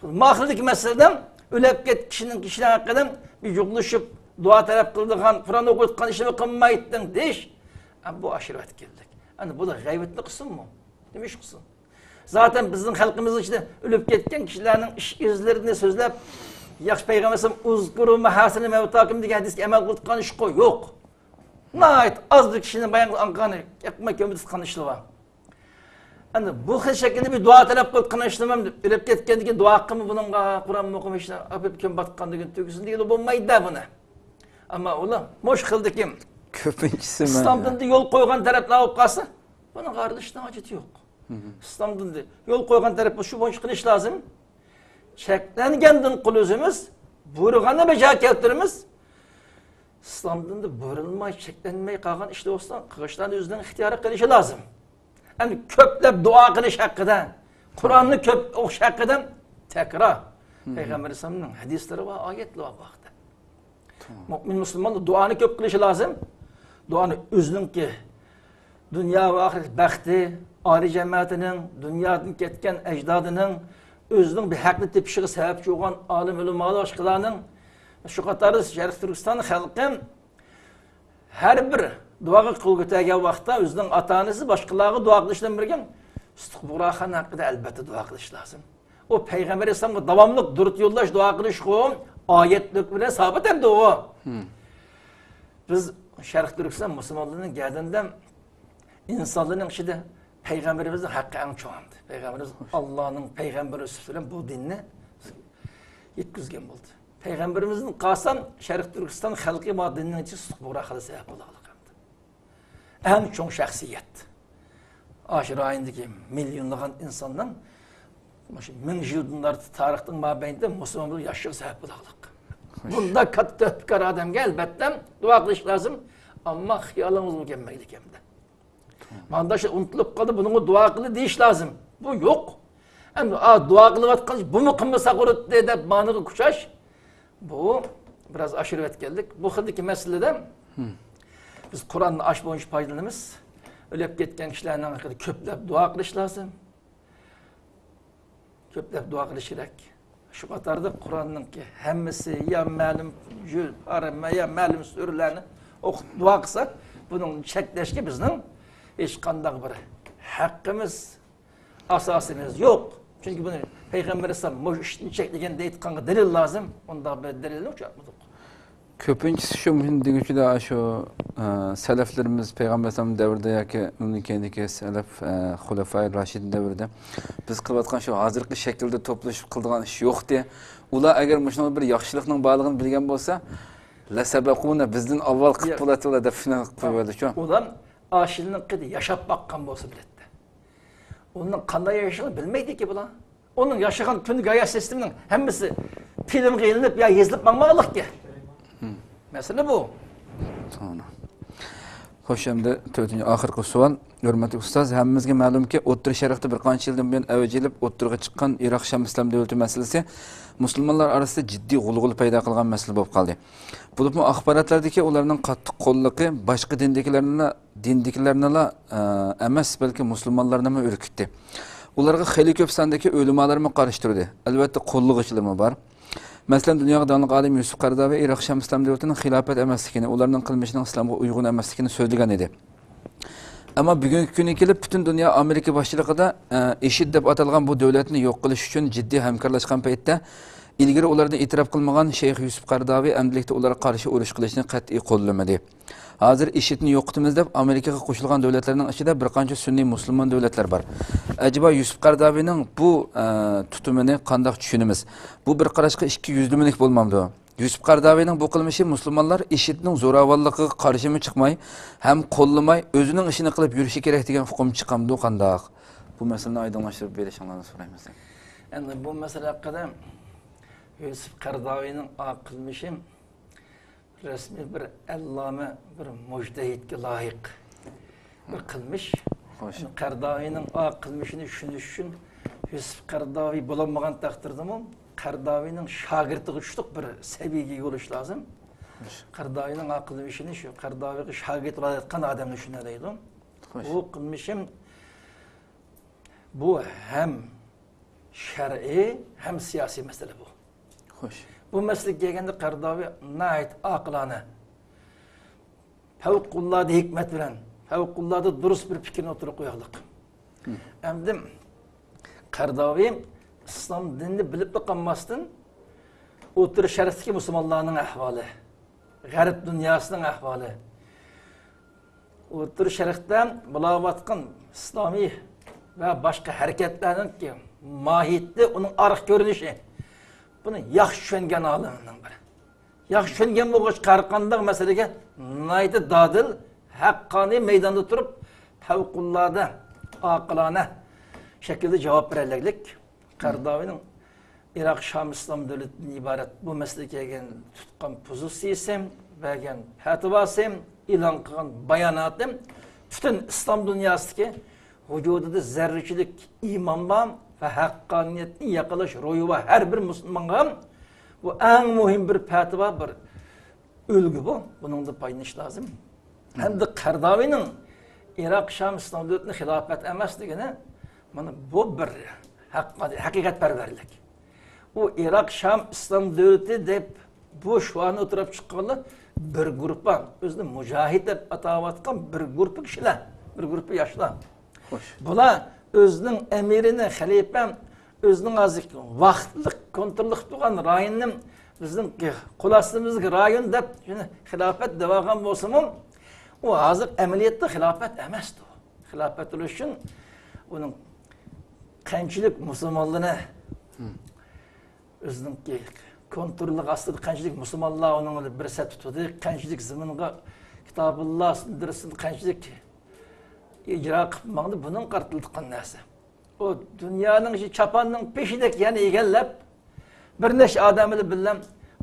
ماخىلدىكى مەسىلىدە ئۆلۈپ كەتكەن كىشىنىڭ، كىشىلەر ھەققىدە بىر يۇغلىشىپ، دۇئا تەلەپ قىلىدىغان، قۇرئان ئوقۇيدىغان ئىشنى قىلمايتتىڭ دېيىش، ئە، بۇ ئاشۇرۇۋەتكەنلىك. ئەنە بۇلار غەيۋەتنى قىلسۇنمۇ؟ نېمە ئىش قىلسۇن؟ زاتەن بىزنىڭ خەلقىمىزنىڭ ئىچىدە ئۆلۈپ كەتكەن كىشىلەرنىڭ ئىش ئىزلىرىنى سۆزلەپ، ياخشى پەيغەمبەر ئەلەيھىسسالام «ئۇزكۇرۇ مەھاسىنە مەۋتاكۇم» دېگەن ھەدىسكە ئەمەل قىلىدىغان ئىشقۇ يوق. ناھايىتى ئاز بىر كىشىنىڭ بايان قىلغان ياقماي كۆمۈپ تۇتقان ئىشلار بار. ئەنە بۇ خىل شەكىلدە بىر دۇئا تەلەپ قىلىپ قىلىشنىمۇ ئۆلۈپ كەتكەندىن كېيىن دۇئا قىلما بۇنىڭغا، قۇرئان ئوقۇما، ھېچ ئاپىرىپ كۆمۈپ ئاتقاندىن كېيىن تۈگىسۇن دېگىلى بولمايدۇ بۇنى. ئەمما ئۇلار مۇشۇ خىلدىكى كۆپىنچىسى مەن ئىسلام دىنىدا يول قويغان تەرەپلەر بولۇپ قالسا، بۇنىڭغا ئارىلىشىشنىڭ ھاجىتى يوق. ئىسلام دىنىدا يول قويغان تەرەپ بولسا شۇ بويىچە قىلىش لازىم. چەكلەنگەندىن قۇل ئۈزىمىز، بۇيرۇغاننى بەجا كەلتۈرىمىز. ئىسلام دىنىدا بۇيرۇلماي، چەكلەنمەي قالغان ئىشلار بولسا، قىلغۇچىلارنىڭ ئۆزىنىڭ ئىختىيارى قىلىشى لازىم. ئەمدى كۆپلەپ دۇئا قىلىش ھەققىدە، قۇرئاننى كۆپ ئوقۇش ھەققىدە تەكرار. پەيغەمبەر ئەلەيھىسسالامنىڭ ھەدىسلىرى بار، ئايەتلىرى بار بۇ ھەقتە. مۇئمىن مۇسۇلمانلار دۇئانى كۆپ قىلىشى لازىم. دۇئانى ئۆزىنىڭكى دۇنيا ۋە ئاخىرەت بەختى، ئالىي جەمەتىنىڭ، دۇنيادىن كەتكەن ئەجدادىنىڭ، ئۆزىنىڭ بىر ھەقنى تېپىشىغا سەۋەبچى بولغان ئالىم ئۆلىمالار، باشقىلارنىڭ، شۇ قاتاردا شەرقىي تۈركىستان خەلقى ھەر بىر دۇئاغا قول كۆتەرگەن ۋاقىتتا ئۆزىنىڭ ئاتا-ئانىسى، باشقىلارغا دۇئا قىلىش بىلەن بىرگە ئۇستىخان بۇغراخان ھەققىدە ئەلۋەتتە دۇئا قىلىش لازىم. ئۇ پەيغەمبەر ئەلەيھىسسالامغا داۋاملىق دۇرۇت يوللاش، دۇئا قىلىشقۇ ئايەتلىك بىلەن سابىت ئەمدى ئۇ. بىز شەرقىي تۈركىستان مۇسۇلمانلىرىنىڭ گەدىنىدە ئىنسانلارنىڭ ئىچىدە پەيغەمبىرىمىزنىڭ ھەققى ئەڭ چوڭ ئەمدى. پەيغەمبىرىمىز ئاللانىڭ پەيغەمبىرى سۈپىتى بىلەن بۇ دىننى يەتكۈزگەن بولدى. پەيغەمبىرىمىزدىن قالسا شەرقىي تۈركىستان خەلقى ما دىننىڭ ئىچىدە سۇتۇق بۇغراخاندا سەۋەب بولغانلىق ئەمدى. ئەڭ چوڭ شەخسىيەت. ئاشۇ رايوندىكى مىليونلىغان ئىنساننىڭ مۇشۇ مىڭ يىلدىن ئارتۇق تارىختىن مابەينىدە مۇسۇلمان بولۇپ ياشىشىغا سەۋەب بولغانلىق. خوش. بۇنداق كاتتا تۆھپىكار ئادەمگە ئەلۋەتتە دۇئا قىلىش لازىم. ئەمما خىيالىڭىزمۇ كەلمەيدۇ ئىكەن. مانداق ئىشلار ئۇنتۇلۇپ قالدى، بۇنىڭغا دۇئا قىلدى دېيىش لازىم. بۇ يوق. ئەمدى، ئا، دۇئا قىلىۋاتقان بۇمۇ قىلمىسا قۇرۇتتى دەپ مانىغا كۈچەش، بۇ بىراز ئاشۇرۇۋەتكەنلىك. بۇ خىلدىكى مەسىلىدە بىز قۇرئاننى ئاش بويىچە پايدىلىنىمىز. ئۆلۈپ كەتكەن كىشىلەرنىڭ ھەققىدە كۆپلەپ دۇئا قىلىش لازىم. كۆپلەپ دۇئا قىلىش كېرەك. شۇ قاتاردا قۇرئاننىڭكى ھەممىسى يا مەلۇم جۈز، يا مەلۇم سۈرىلەرنى ئوقۇپ دۇئا قىلساق، بۇنىڭ چەكلەشكە بىزنىڭ ھېچقانداق بىر ھەققىمىز، ئاساسىمىز يوق. چۈنكى بۇنى پەيغەمبەر ئەلەيھىسسالام مۇشۇ ئىشتىن چەكلىگەن دەيدىغانغا دەلىل لازىم. ئۇنداق بىر دەلىلنى ئۇچراتمىدۇق. كۆپىنچىسى شۇ مۇشۇنى دېگۈچىدە، شۇ، ئە، سەلەفلىرىمىز پەيغەمبەر ئەلەيھىسسالام دەۋرىدە ياكى ئۇنىڭ كېيىنكى سەلەف، ئە، خۇلەفائى راشىدىن دەۋرىدە بىز قىلىۋاتقان شۇ ھازىرقى شەكىلدە توپلىشىپ قىلىدىغان ئىش يوقتى. ئۇلار ئەگەر مۇشۇنىڭ بىر ياخشىلىقنىڭ بارلىقىنى بىلگەن بولسا، لەسەبەقۇنا، بىزدىن ئاۋۋال قىلىپ يا- بولاتتىلا دەپ شۇنداق قىلىۋەردى شۇ. ئۇلار ئاشۇنىڭ قېدى ياشاپ باققان بولسا بىلەتتى. ئۇنىڭ قانداق ياشىغىنى بىلمەيدىكى بۇلار. ئۇنىڭ ياشىغان كۈنىگە ھايات سىستېمىنىڭ ھەممىسى فىلىمغا ئېلىنىپ يا يېزىلىپ ماڭمىغانلىقكى. مەسىلە بۇ. توغرا. خوش، ئەمدى تۆتىنچى، ئاخىرقى سوئال. ھۆرمەتلىك ئۇستاز، ھەممىمىزگە مەلۇمكى، ئوتتۇرا شەرقتە بىر قانچە يىلدىن بۇيان ئەۋج ئېلىپ ئوتتۇرىغا چىققان ئىراق شام ئىسلام دۆلىتى مەسىلىسى مۇسۇلمانلار ئارىسىدا جىددىي غۇلغۇلا پەيدا قىلغان مەسىلە بولۇپ قالدى. بولۇپمۇ ئاخباراتلاردىكى ئۇلارنىڭ قاتتىق قوللۇقى باشقا دىندىكىلەرنىلا، دىندىكىلەرنىلا، ئە، ئەمەس، بەلكى مۇسۇلمانلارنىمۇ ئۈركۈتتى. ئۇلارغا خېلى كۆپ ساندىكى ئۆلىمالارمۇ قارشى تۇردى. ئەلۋەتتە، قوللىغۇچىلىرىمۇ بار. مەسىلەن، دۇنياغا داڭلىق ئالىم يۈسۈپ قاراداۋى ئىراق شام ئىسلام دۆلىتىنىڭ خىلاپەت ئەمەسلىكىنى، ئۇلارنىڭ قىلمىشىنىڭ ئىسلامغا ئۇيغۇن ئەمەسلىكىنى سۆزلىگەن ئىدى. ئەمما بۈگۈنكى كۈنگە كېلىپ، پۈتۈن دۇنيا ئامېرىكا باشچىلىقىدا، ئە، ئىشىد دەپ ئاتالغان بۇ دۆلەتنى يوق قىلىش ئۈچۈن جىددىي ھەمكارلاشقان پەيتتە، ئىلگىرى ئۇلاردىن ئېتىراپ قىلمىغان شەيخ يۈسۈپ قەرداۋى ئەمدىلىكتە ئۇلارغا قارشى ئۇرۇش قىلىشنى قەتئىي قوللىمىدى. ھازىر ئىشىدنى يوقىتىمىز دەپ، ئامېرىكىغا قوشۇلغان دۆلەتلەرنىڭ ئىچىدە بىر قانچە سۈننىي مۇسۇلمان دۆلەتلەر بار. ئەجەبا يۈسۈپ قەرداۋىنىڭ بۇ، ئە، تۇتۇمىنى قانداق چۈشىنىمىز؟ بۇ بىر قاراشقا ئىككى يۈزلىمىلىك بولمامدۇ؟ يۈسۈپ قەرداۋىنىڭ بۇ قىلمىشى مۇسۇلمانلار ئىشىدنىڭ زوراۋانلىقىغا قارشىمۇ چىقماي، ھەم قوللىماي، ئۆزىنىڭ ئىشىنى قىلىپ يۈرۈشى كېرەك دېگەن ئۇقۇم چىقامدۇ قانداق؟ بۇ مەسىلىنى ئايدىڭلاشتۇرۇپ بېرىشىڭلارنى سورايمىز. ئەمدى بۇ مەسىلە ھەققىدە يۈسۈپ قەرداۋىنىڭ ئا قىلمىشى رەسمىي بىر ئەللامە، بىر مۇجتەھىدكە لايىق بىر قىلمىش. خوش. قەرداۋىنىڭ ئا قىلمىشىنى چۈشىنىش ئۈچۈن يۈسۈپ قەرداۋى بولالمىغان تەقدىردىمۇ، قەرداۋىنىڭ شاگىرتىغا چۈشلۈك بىر سەۋىيەگە ئىگە بولۇش لازىم. خوش. قەرداۋىنىڭ ئا قىلمىشىنى شۇ قەرداۋىغا شاگىرت بولالايدىغان ئادەملا چۈشىنەلەيدۇ. خوش. بۇ قىلمىشىم، بۇ ھەم شەرئىي، ھەم سىياسىي مەسىلە بۇ. خوش. بۇ مەسىلىگە كەلگەندە، قەرداۋى ناھايىتى ئاقىلانە، پەۋقۇلئاددە ھېكمەت بىلەن، پەۋقۇلئاددە دۇرۇس بىر پىكىرنى ئوتتۇرىغا قويغانلىق. ھىم. ئەمدى قەرداۋى ئىسلام دىنىنى بىلىپلا قالماستىن، ئوتتۇرا شەرقتىكى مۇسۇلمانلارنىڭ ئەھۋالى، غەرب دۇنياسىنىڭ ئەھۋالى، ئوتتۇرا شەرقتە بولاۋاتقان ئىسلامىي ۋە باشقا ھەرىكەتلەرنىڭكى ماھىيىتى، ئۇنىڭ ئارقا كۆرۈنۈشى، بۇنى ياخشى چۈشەنگەن ئالىمنىڭ بىرى. ياخشى چۈشەنگەن بولغاچقا، ھەر قانداق مەسىلىگە ناھايىتى دادىل، ھەققانىي مەيداندا تۇرۇپ، پەۋقۇلئاددە ئاقىلانە شەكىلدە جاۋاب بېرەلەيلىك. قەرداۋىنىڭ ئىراق شام ئىسلام دۆلىتىدىن ئىبارەت بۇ مەسىلىگە كەلگەن تۇتقان پوزىتسىيىسى، بەرگەن پەتىۋاسى، ئېلان قىلغان باياناتى پۈتۈن ئىسلام دۇنياسىدىكى ۋۇجۇدىدا زەررىچىلىك ئىمان بار ۋە ھەققانىيەتنى ياقىلاش روھى بار ھەر بىر مۇسۇلمانغا بۇ ئەڭ مۇھىم بىر پەتىۋا، بىر ئۈلگە بۇ. بۇنىڭدىن پايدىلىنىش لازىم. ھەمدە قەرداۋىنىڭ ئىراق شام ئىسلام دۆلىتىنى خىلاپەت ئەمەس دېگىنى، مانا بۇ بىر ھەق-، ھەقىقەتپەرۋەرلىك. ئۇ ئىراق شام ئىسلام دۆلىتى دەپ بۇ شوئارنى ئوتتۇرىغا چىققانلار بىر گۇرۇپپا، ئۆزىنى مۇجاھىد دەپ ئاتاۋاتقان بىر گۇرۇپپا كىشىلەر، بىر گۇرۇپپا ياشلار. خوش. بۇلار ئۆزىنىڭ ئەمىرىنى، خەلىپە، ئۆزىنىڭ ھازىر ۋاقىتلىق كونتروللۇق تۇرغان رايوننى بىزنىڭ قول ئاستىمىزدىكى رايون دەپ شۇنى خىلاپەت دەۋالغان بولسىمۇ، ئۇ ھازىر ئەمەلىيەتتە خىلاپەت ئەمەستۇ. خىلاپەت بولۇش ئۈچۈن ئۇنىڭ قانچىلىك مۇسۇلمانلىرىنى، ھىم. ئۆزىنىڭكى كونتروللۇق ئاستىدا قانچىلىك مۇسۇلمانلار ئۇنىڭ بىلەن بىر سەپتە تۇردى، قانچىلىك زېمىنغا كىتابۇللا سۇندۇرسۇن، قانچىلىك ئىجرا قىلىپ ماڭدى، بۇنىڭغا قارىتىلىدىغان نەرسە. ئۇ دۇنيانىڭ شۇ چاپاننىڭ پېشىدەك يەنە ئىگىلەپ، بىر نەچچە ئادەم بىلەن بىللە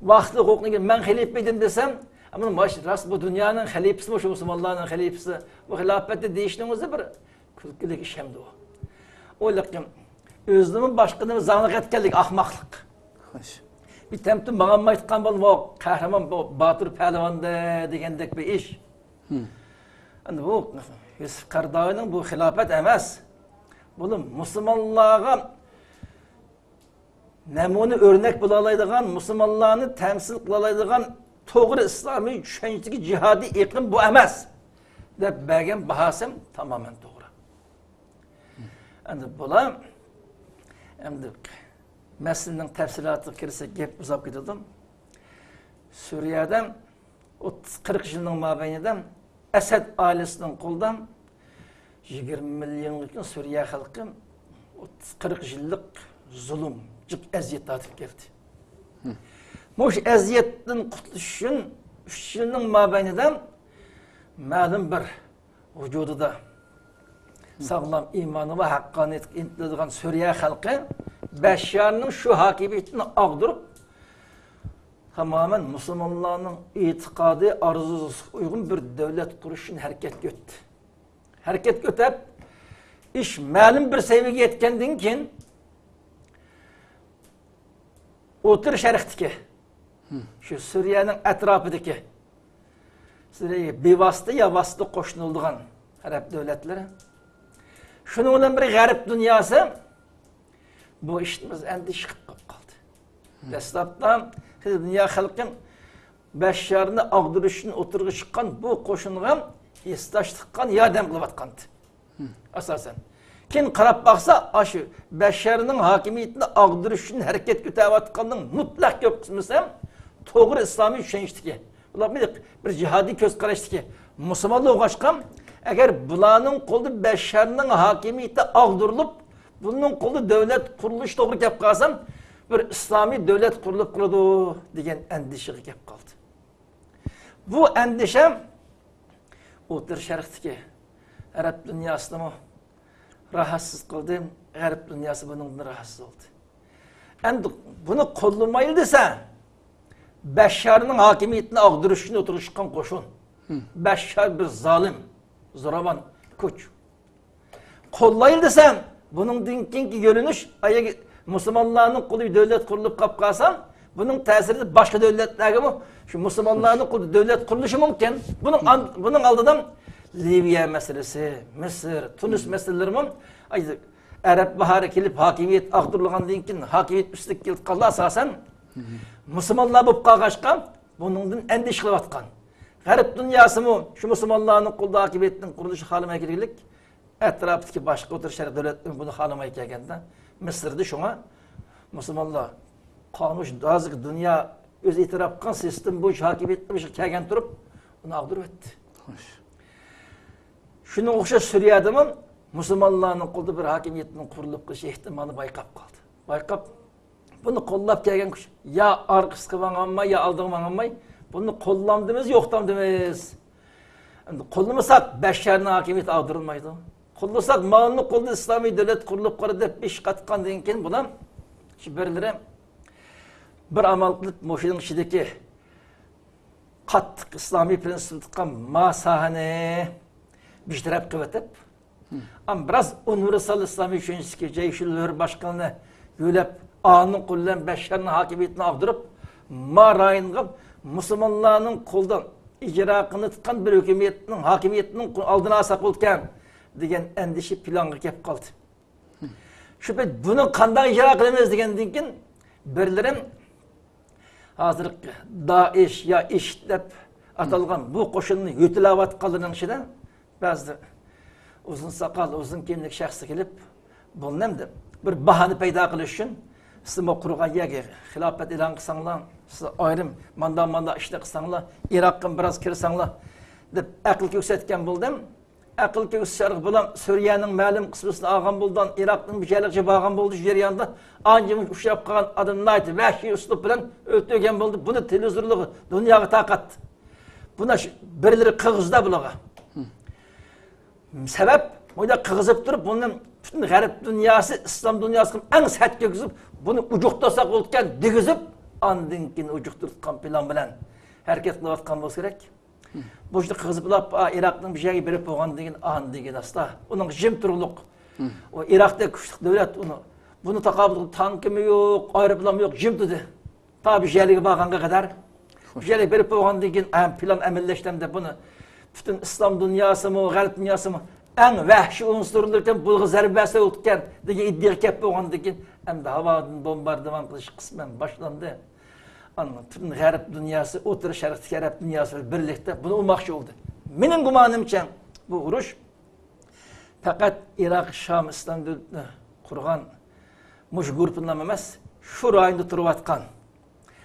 ۋاقىت ھوقۇقنى مەن خەلىپە ئىدىم دېسەم، ئەمما ماش-، راست بۇ دۇنيانىڭ خەلىپىسىمۇ، شۇ مۇسۇلمانلارنىڭ خەلىپىسى، بۇ خىلاپەتنى دېيىشنىڭ ئۆزى بىر كۈلكىلىك ئىش ئەمدى ئۇ. ئۇ لېكىن ئۆزىدىنمۇ باشقىنى زاڭلىق ئەتكەنلىك ئاخماقلىق. خوش. بىر تەمتى ماڭا ئېيتقان بولۇپ، قەھرىمان بۇ باتۇر پەھلىۋاندە دېگەندەك بىر ئىش. ھىم. ئەمدى بۇ يۈسۈپ قەرداۋىنىڭ بۇ خىلاپەت ئەمەس. بۇ مۇسۇلمانلارغا نەمۇنە ئۆرنەك بولالايدىغان، مۇسۇلمانلارنى تەمسىل قىلالايدىغان توغرا ئىسلامىي چۈشەنچىدىكى جىھادىي ئېقىم بۇ ئەمەس، دەپ بەرگەن باھاسىم تامامەن توغرا. ئەمدى بۇلار، ئەمدى مەسىلىنىڭ تەپسىلاتىغا كىرسەك، گەپ ئۇزاپ كېتىدۇ. سۈرىيەدە ئوتتۇز قىرىق يىلنىڭ مابەينىدە ئەسەد ئائىلىسىنىڭ قولىدا يىگىرمە مىليونغا يېقىن سۈرىيە خەلقى ئوتتۇز قىرىق يىللىق زۇلۇم، جىق ئەزىيەت تارتىپ كەلدى. ھىم. مۇشۇ ئەزىيەتتىن قۇتۇلۇش ئۈچۈن ئۈچ يىلنىڭ مابەينىدە مەلۇم بىر ۋۇجۇدىدا ساغلام ئىمانى ۋە ھەققانىيەتكە ئىنتىلىدىغان سۈرىيە خەلقى بەششارنىڭ شۇ ھاكىمىيىتىنى ئاغدۇرۇپ، تامامەن مۇسۇلمانلارنىڭ ئېتىقادى، ئارزۇسىغا ئۇيغۇن بىر دۆلەت قۇرۇش ئۈچۈن ھەرىكەتكە ئۆتتى. ھەرىكەتكە ئۆتۈپ، ئىش مەلۇم بىر سەۋىيەگە يەتكەندىن كېيىن، ئوتتۇرا شەرقتىكى، شۇ سۈرىيەنىڭ ئەتراپىدىكى، سۈرىيەگە بىۋاسىتە يا ۋاسىتە قوشۇلىدىغان ئەرەب دۆلەتلىرى، شۇنىڭ بىلەن بىر غەرب دۇنياسى بۇ ئىشتىن بىز ئەندىشە قىلىپ قالدى. دەسلەپتە دۇنيا خەلقى بەششارنى ئاغدۇرۇش ئۈچۈن ئوتتۇرىغا چىققان بۇ قوشۇنغا ھېسداشلىق قىلغان، ياردەم قىلىۋاتقانىدى. ئاساسەن. كېيىن قاراپ باقسا، ئاشۇ بەششارنىڭ ھاكىمىيىتىنى ئاغدۇرۇش ئۈچۈن ھەرىكەت كۆتۈرۈۋاتقاننىڭ مۇتلەق كۆپ قىسمىسى ھەم توغرا ئىسلامىي چۈشەنچتىكى. بۇلار بىر، بىر جىھادىي كۆز قاراشتىكى مۇسۇلمانلار بولغاچقا، ئەگەر بۇلارنىڭ قولىدا بەششارنىڭ ھاكىمىيىتى ئاغدۇرۇلۇپ، بۇنىڭ قولىدا دۆلەت قۇرۇلۇشى توغرا كەپ قالسا، بىر ئىسلامىي دۆلەت قۇرۇلۇپ قالىدۇ دېگەن ئەندىشىگە كەپ قالدى. بۇ ئەندىشە ئوتتۇرا شەرقتىكى ئەرەب دۇنياسىنىمۇ راھەتسىز قىلدى، غەرب دۇنياسى بۇنىڭدىن راھەتسىز بولدى. ئەمدى بۇنى قوللىمايلى دېسە، بەششارنىڭ ھاكىمىيىتىنى ئاغدۇرۇش ئۈچۈن ئوتتۇرىغا چىققان قوشۇن. بەششار بىر زالىم، زوراۋان، كوچ. قوللايلى دېسەم، بۇنىڭدىن كېيىنكى يۆنىلىش، ئاياغى مۇسۇلمانلارنىڭ قولىدا دۆلەت قۇرۇلۇپ قاپ قالسا، بۇنىڭ تەسىرىدە باشقا دۆلەتلەرگىمۇ شۇ مۇسۇلمانلارنىڭ قولىدا دۆلەت قۇرۇلۇشى مۇمكىن. بۇنىڭ ئان-، بۇنىڭ ئالدىدا لىۋىيە مەسىلىسى، مىسىر، تۇنىس مەسىلىلىرىمۇ، ئەرەب باھارى كېلىپ ھاكىمىيەت ئاغدۇرۇلغاندىن كېيىن ھاكىمىيەت ئۈستىگە كېلىپ قالدى ئاساسەن. مۇسۇلمانلار بولۇپ قالغاچقا، بۇنىڭدىن ئەندىشە قىلىۋاتقان. غەرب دۇنياسىمۇ شۇ مۇسۇلمانلارنىڭ قولىدا ھاكىمىيەتنىڭ قۇرۇلۇشى خالىماي كەلگەنلىك، ئەتراپتىكى باشقا ئوتتۇرا شەرق دۆلەتلىرى بۇنى خالىماي كەلگەندە، مىسىردا شۇڭا مۇسۇلمانلار قالمىش ھازىرقى دۇنيا ئۆزى ئېتىراپ قىلغان سىستېما بويىچە ھاكىمىيەتنى بېشىغا كەلگەن تۇرۇپ، ئۇنى ئاغدۇرۇۋەتتى. شۇنىڭغا ئوخشاش سۈرىيەدىمۇ مۇسۇلمانلارنىڭ قولىدا بىر ھاكىمىيەتنىڭ قۇرۇلۇپ قېلىش ئېھتىمالى بايقاپ قالدى. بايقاپ، بۇنى قوللاپ كەلگەن كۈچ يا ئارقىسىغا ماڭالماي، يا ئالدىغا ماڭالماي، بۇنى قوللامدىمىز، يوقلامدىمىز؟ ئەمدى قوللىمىساق، بەششارنىڭ ھاكىمىيىتى ئاغدۇرۇلمايدۇ. قوللىساق، مالنى قولدا ئىسلامىي دۆلەت قۇرۇلۇپ قالىدۇ دەپ ئىش قاتقاندىن كېيىن، بۇلار شۇ بىرلىرى بىر ئامال قىلىپ، مۇشۇنىڭ ئىچىدىكى قاتتىق ئىسلامىي پرىنسىپ تۇتقان ما ساھەنى بىر تەرەپ قىلىۋېتىپ، ئەمما بىراز ئۇنىۋېرسال ئىسلامىي چۈشەنچىسىدىكى جەيشۇل ھۆر باشقىلىرىنى يۆلەپ، ئانىڭ قولى بىلەن بەششارنىڭ ھاكىمىيىتىنى ئاغدۇرۇپ، ما رايونغا مۇسۇلمانلارنىڭ قولىدا ئىجرا قىلىنىۋاتقان بىر ھۆكۈمەتنىڭ ھاكىمىيىتىنىڭ ئالدىنى ئالساق بولىدىكەن دېگەن ئەندىشە پىلانغا كەپ قالدى. شۇ پەيت بۇنى قانداق ئىجرا قىلىمىز دېگەندىن كېيىن، بىرلىرى ھازىرقى دائىش يا ئىشىد دەپ ئاتالغان بۇ قوشۇننى يۆتىلەۋاتقانلىرىنىڭ ئىچىدە بەزى ئۇزۇن ساقال، ئۇزۇن كىيىملىك شەخس كېلىپ، بۇنى ئەمدى بىر باھانە پەيدا قىلىش ئۈچۈن، سىزمۇ قۇرغان يەرگە خىلاپەت ئېلان قىلساڭلار، سىز ئايرىم مانداق مانداق ئىشنى قىلساڭلار، ئىراققىمۇ بىراز كىرسەڭلار دەپ ئەقىل كۆرسەتكەن بولدى. ئەقىل كۆرسىتىشلەرگە بۇلار سۈرىيەنىڭ مەلۇم قىسمىسىنى ئالغان بولىدۇ، ئىراقنىڭ بىر يەرلىكىگە بارغان بولدى. شۇ جەرياندا ئانچە-مۇنچە ئۇچراپ قالغان ئادەم ناھايىتى ۋەھشىي ئۇسلۇب بىلەن ئۆلتۈرگەن بولدى. بۇنى تېلېۋىزورلارغا، دۇنياغا تارقاتتى. بۇنى شۇ بىرلىرى قىرغىزدى بۇلارغا. سەۋەب، بۇنداق قىرغىزىپ تۇرۇپ، بۇنى پۈتۈن غەرب دۇنياسى، ئىسلام دۇنياسىغا ئەڭ سەت كىرگۈزۈپ، بۇنى ئۇجۇقتۇرساق بولىدىكەن دېگۈزۈپ، ئاندىن كېيىن ئۇجۇقتۇرۇۋاتقان پىلان بىلەن ھەرىكەت قىلىۋاتقان بولسا كېرەك. بۇ ئىشنى قىرغىزىپ بولۇپ، ئا، ئىراقنىڭ بىر يەرگە بېرىپ بولغاندىن كېيىن، ئاندىن كېيىن ئاستا ئۇنىڭ جىم تۇرۇقلۇق. ئۇ ئىراقتەك كۈچلۈك دۆلەت، ئۇنى، بۇنى تاقابىل تانكىمۇ يوق، ئايروپىلانمۇ يوق، جىم تۇردى. تا بىر يەرگە بارغانغا قەدەر. بىر يەرگە بېرىپ بولغاندىن كېيىن، ھەم پىلان ئەمەلىيلەشتى دەپ بۇنى پۈتۈن ئىسلام دۇنياسىمۇ، غەرب دۇنياسىمۇ ئەڭ ۋەھشىي ئۇنسۇرلىرىكەن، بۇلارغا زەربە بەرسە بولىدىكەن دېگەن ئىدىيەگە كەپ بولغاندىن كېيىن، ئەمدى ھاۋادىن بومباردىمان قىلىش قىسمەن باشلاندى. ئاندىن پۈتۈن غەرب دۇنياسى، ئوتتۇرا شەرقتىكى ئەرەب دۇنياسى بىلەن بىرلىكتە بۇنى ئۇرماقچى بولدى. مېنىڭ گۇمانىمچە، بۇ ئۇرۇش پەقەت ئىراق شام ئىسلام دۆلىتىنى قۇرغان مۇشۇ گۇرۇپپىنىڭ ئەمەس، شۇ رايوندا تۇرۇۋاتقان،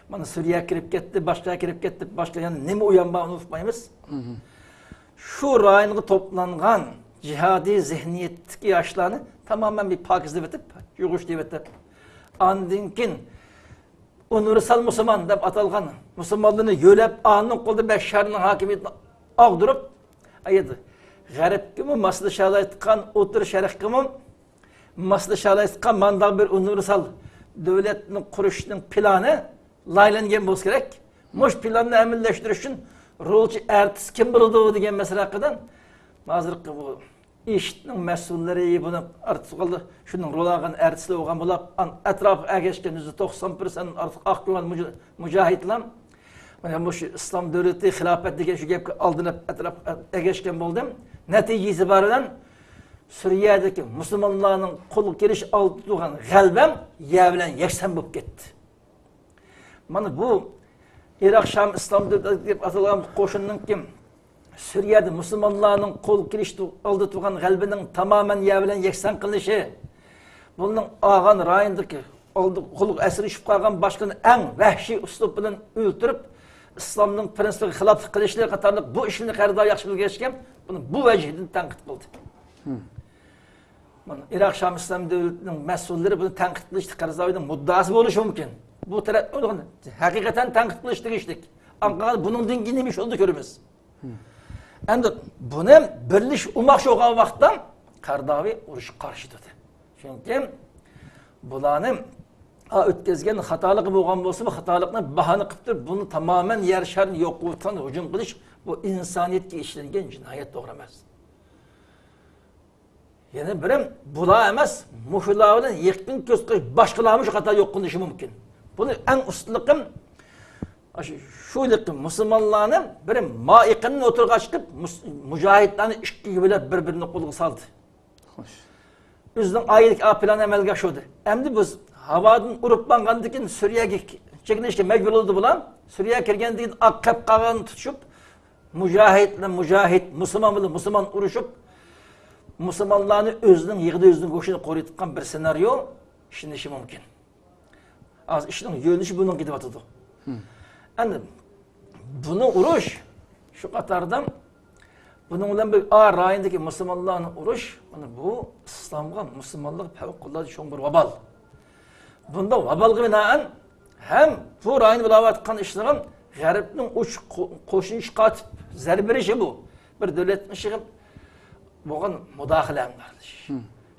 مانا سۈرىيەگە كىرىپ كەتتى، باشقا يەرگە كىرىپ كەتتى، باشقا يەنە نېمە ئويۇن بار، ئۇنى ئۇقمايمىز. شۇ رايونغا توپلانغان جىھادىي زېھنىيەتتىكى ياشلارنى تامامەن بىر پاكىزلىۋېتىپ، يۇغۇشتۇرۇۋېتىپ، ئاندىن كېيىن ئۇنىۋېرسال مۇسۇلمان دەپ ئاتالغان مۇسۇلمانلارنى يۆلەپ، ئانىڭ قولىدا بەششارنىڭ ھاكىمىيىتىنى ئاغدۇرۇپ، ئايىدى. غەربكىمۇ ماسلىشالايدىغان، ئوتتۇرا شەرققىمۇ ماسلىشالايدىغان مانداق بىر ئۇنىۋېرسال دۆلەتنى قۇرۇشنىڭ پىلانى لايىھەلەنگەن بولسا كېرەك. مۇشۇ پىلاننى ئەمەلىيلەشتۈرۈش ئۈچۈن رولچى ئارتىس كىم بولىدۇ دېگەن مەسىلە ھەققىدە ھازىرقى بۇ ئىشىدنىڭ مەسئۇللىرى بۇنى ئارتىس قالدى. شۇنىڭ رول ئالغان ئارتىسلار بولغان بولۇپ، ئەتراپقا ئەگەشكەن يۈزدە توقسان پىرسەنت ئارتۇق ئاق كۆڭۈل مۇجا-، مۇجاھىدلار. مانا مۇشۇ ئىسلام دۆلىتى، خىلاپەت دېگەن شۇ گەپكە ئالدىنىپ ئەتراپقا ئەگەشكەن بولدى. نەتىجە ئېتىبارى بىلەن سۈرىيەدىكى مۇسۇلمانلارنىڭ قولغا كېلىش ئالدىدا تۇرغان غەلىبەم يەر بىلەن يەكسان بولۇپ كەتتى. مانا بۇ ئىراق شام ئىسلام دۆلىتى دەپ ئاتالغان قوشۇننىڭكى سۈرىيەدە مۇسۇلمانلارنىڭ قول كېلىشى ئالدىدا تۇرغان غەلىبىنىڭ تامامەن يەر بىلەن يەكسان قىلىنىشى، بۇنىڭ ئاغان رايونىدىكى ئالدى قولغا ئەسىر چۈشۈپ قالغان باشقىلارنى ئەڭ ۋەھشىي ئۇسلۇب بىلەن ئۆلتۈرۈپ، ئىسلامنىڭ پىرىنسىپىغا خىلاپلىق قىلىشلىرى قاتارلىق بۇ ئىشلارنى قەرداۋى ياخشى بىلگەچكە، بۇنى بۇ ۋەجىدىن تەنقىد قىلدى. مانا ئىراق شام ئىسلام دۆلىتىنىڭ مەسئۇللىرى بۇنى تەنقىد قىلىشتا قەرداۋىنىڭ مۇددىئاسى بولۇشى مۇمكىن. بۇ تەرەپ ھەقىقەتەن تەنقىد قىلىش تېگىشلىك. ئاڭقىغان بۇنىڭدىن كېيىن نېمە ئىش بولىدۇ كۆرىمىز. ئەمدى بۇنى بىرلىشىپ ئۇماقچى بولغان ۋاقىتتا قەرداۋى ئۇرۇشقا قارشى تۇردى. چۈنكى بۇلارنى ئا، ئۆتكۈزگەن خاتالىقى بولغان بولسىمۇ، خاتالىقنى باھانە قىلىپ تۇرۇپ، بۇنى تامامەن يەر شارىنى يوق قىلىۋېتىدىغان ھۇجۇم قىلىش، بۇ ئىنسانىيەتكە ئىشلەنگەن جىنايەت، توغرا ئەمەس. يەنە بىرى، بۇلا ئەمەس، مۇشۇلار بىلەن يېقىن كۆز قىلىش باشقىلارمۇ شۇ خاتا يوق قىلىنىشى مۇمكىن. بۇنى ئەڭ ئۇستىلىقىم، شۇ، شۇ يېقىن مۇسۇلمانلارنى بىر مائىقىننى ئوتتۇرىغا چىقىپ، مۇس-، مۇجاھىدلارنى ئىككىگە بۆلۈپ، بىر-بىرىنى قولىغا سالدى. خوش. ئۆزىنىڭ ئائىلىدىكى ئا پىلانى ئەمەلگە ئاشۇردى. ئەمدى بىز ھاۋادىن ئۇرۇپ ماڭغاندىن كېيىن سۈرىيەگە چېكىنىشكە مەجبۇر بولدى بۇلار. سۈرىيەگە كىرگەندىن كېيىن ئاق قەپ قالغاننى تۇتۇشۇپ، مۇجاھىد بىلەن مۇجاھىد، مۇسۇلمان بىلەن مۇسۇلمان ئۇرۇشۇپ، مۇسۇلمانلارنى ئۆزىنىڭ يېغىدا ئۆزىنىڭ گۆشىنى قورۇيدىغان بىر سېناريو ئىشلىنىشى مۇمكىن. ھازىر ئىشنىڭ يۆنىلىشى بۇنىڭغا كېتىۋاتىدۇ. ئەمدى بۇنى ئۇرۇش، شۇ قاتاردا بۇنىڭ بىلەن بىر ئا رايوندىكى مۇسۇلمانلارنى ئۇرۇش، مانا بۇ ئىسلامغا، مۇسۇلمانلىققا پەۋقۇلئاددە چوڭ بىر ۋابال. بۇنداق ۋابالغا بىنائەن ھەم بۇ رايوندا بولاۋاتقان ئىشلارغا غەربنىڭ ئۇچ قو-، قوشۇن چىقارتىپ زەربە بېرىشى بۇ. بىر دۆلەتنىڭ ئىشىغا بولغان مۇداخىلە ھەم ئارىلىشىش.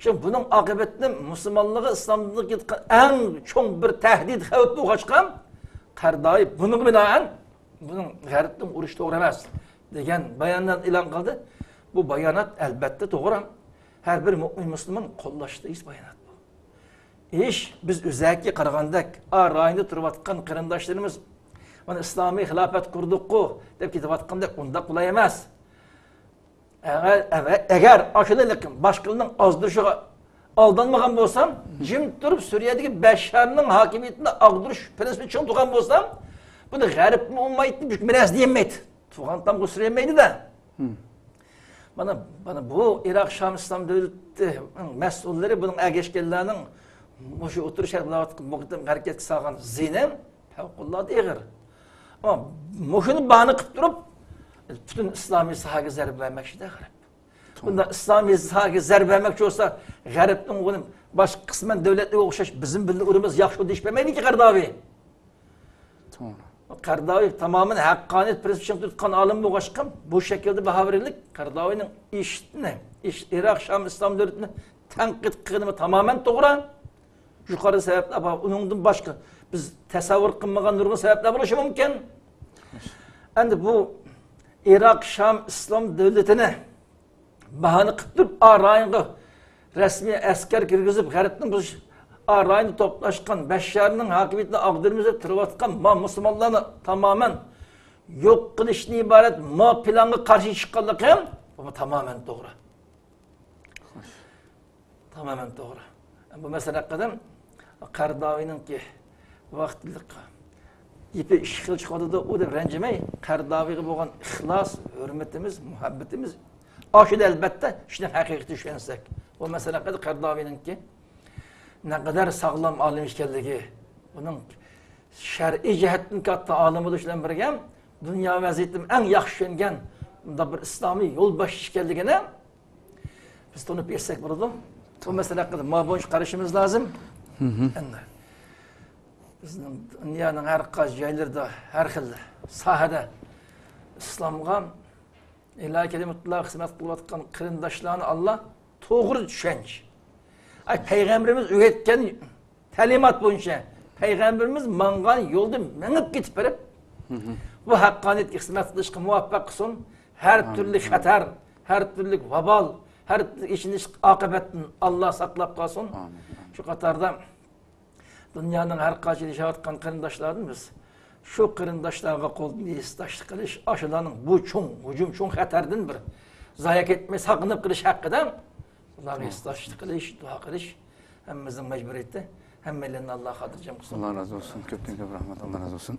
چۈنكى بۇنىڭ ئاقىۋىتىنى مۇسۇلمانلىققا، ئىسلاملىققا يېتىدىغان ئەڭ چوڭ بىر تەھدىت، خەۋپ بولغاچقا، قەرداۋى بۇنىڭغا بىنائەن بۇنىڭ غەربتىن ئۇرۇش توغرا ئەمەس دېگەن بايانات ئېلان قىلدى. بۇ بايانات ئەلبەتتە توغرا. ھەر بىر مۆمىن مۇسۇلمان قوللاشقا تېگىشلىك بايانات بۇ. ئىش بىز ئۆزەكى قارىغاندەك، ئا رايوندا تۇرۇۋاتقان قېرىنداشلىرىمىز، مانا ئىسلامىي خىلاپەت قۇردۇققۇ دەپ كېتىۋاتقاندەك ئۇنداق قولاي ئەمەس. ئەگەر، ئەگەر، ئەگەر ئاشۇنداق باشقىلارنىڭ ئازدۇرۇشىغا ئالدانمىغان بولسام، جىم تۇرۇپ سۈرىيەدىكى بەششارنىڭ ھاكىمىيىتىنى ئاغدۇرۇش پىرىنسىپى چىڭ تۇرغان بولسام، بۇنى غەربمۇ ئۇنىمايتتى، بىر نەرسە دېيەلمەيتتى. تۇغان تام قۇسۇرۇيالمايدۇ-دە. مانا، مانا بۇ ئىراق شام ئىسلام دۆلىتى مەسئۇللىرى، بۇنىڭ ئەگەشكەنلەرنىڭ مۇشۇ ئوتتۇرا شەرق بىلەن بۇ قېتىم ھەرىكەتكە سالغان زىيىنى پەۋقۇلئاددە ئېغىر. ئەمما مۇشۇنى باھانە قىلىپ تۇرۇپ، پۈتۈن ئىسلامىي ساھەگە زەربە بەرمەكچىدە غەرب. بۇنداق ئىسلامىي ساھەگە زەربە بەرمەكچى بولسا، غەربنىڭ ئۇنى باشقا قىسمەن دۆلەتلەرگە ئوخشاش بىزمۇ بىللە ئۇرىمىز ياخشى دېيىش بەرمەيدىكى قەرداۋى. توغرا. قەرداۋى تامامەن ھەققانىيەت پىرىنسىپى چىڭ تۇتقان ئالىم بولغاچقا، بۇ شەكىلدە باھا بېرىلىپ، قەرداۋىنىڭ ئىشنى، ئىش، ئىراق شام ئىسلام دۆلىتىنى تەنقىد قىلغىنىمۇ تامامەن توغرا. يۇقىرىدا سەۋەبلەر بار، ئۇنىڭدىن باشقا بىز تەسەۋۋۇر قىلمىغان نۇرغۇن سەۋەبلەر بولۇشى مۇمكىن. ئەمدى بۇ ئىراق شام ئىسلام دۆلىتىنى باھانە قىلىپ تۇرۇپ، ئا رايونغا رەسمىي ئەسكەر كىرگۈزۈپ، غەربنىڭ بۇ ئا رايوندا توپلاشقان بەششارنىڭ ھاكىمىيىتىنى ئاغدۇرىمىز دەپ تۇرۇۋاتقان ما مۇسۇلمانلارنى تامامەن يوق قىلىشتىن ئىبارەت ما پىلانغا قارشى چىققانلىقى بۇ تامامەن توغرا. تامامەن توغرا. بۇ مەسىلە ھەققىدە قەرداۋىنىڭكى ۋاقىتلىق گېپى ئىككى خىل چىقىۋاتىدۇ، ئۇ دەپ رەنجىمەي، قەرداۋىغا بولغان ئىخلاس، ھۆرمىتىمىز، مۇھەببىتىمىز ئاشىدۇ، ئەلبەتتە، ئىشنىڭ ھەقىقىتىگە چۈشەنسەك. بۇ مەسىلە ھەققىدە قەرداۋىنىڭكى نەقەدەر ساغلام ئالىم ئىكەنلىكى، ئۇنىڭ شەرئىي جەھەتتىن كاتتا ئالىم بولۇش بىلەن بىرگە، دۇنيا ۋەزىيىتىنى ئەڭ ياخشى چۈشەنگەن بۇنداق بىر ئىسلامىي يولباشچى ئىكەنلىكىنى بىز تونۇپ يەتسەك بولىدۇ. بۇ مەسىلە ھەققىدە ما بويىچە قارىشىمىز لازىم. ئەمدى بىزنىڭ دۇنيانىڭ ھەر قايسى جايلىرىدا، ھەر خىل ساھەدە ئىسلامغا ئىلاھىي كەلىمىتۇللاھقا خىزمەت قىلىۋاتقان قېرىنداشلارنى ئاللا توغرا چۈشەنچە، ئاي، پەيغەمبىرىمىز ئۆگەتكەن تەلىمات بويىچە پەيغەمبىرىمىز ماڭغان يولدا مېڭىپ كېتىپ بېرىپ، بۇ ھەققانىيەتكە خىزمەت قىلىشقا مۇۋەپپەق قىلسۇن. ھەر تۈرلۈك خەتەر، ھەر تۈرلۈك ۋابال، ھەر تۈرلۈك ئېچىنىشلىق ئاقىۋەتتىن ئاللا ساقلاپ قالسۇن. شۇ قاتاردا دۇنيانىڭ ھەر قايسى يېرىدە ياشاۋاتقان قېرىنداشلاردىن بىز شۇ قېرىنداشلارغا قولدىن ھېسداشلىق قىلىش، ئاشۇلارنىڭ بۇ چوڭ ھۇجۇم، چوڭ خەتەردىن بىر زايە كەتمەي ساقلىنىپ قېلىش ھەققىدە ئۇلارغا ھېسداشلىق قىلىش، دۇئا قىلىش ھەممىمىزنىڭ مەجبۇرىيىتى. ھەممەيلەننى ئاللا خاتىرجەم قىلسۇن. ئاللا رازى بولسۇن. كۆپتىن كۆپ رەھمەت. ئاللا رازى بولسۇن.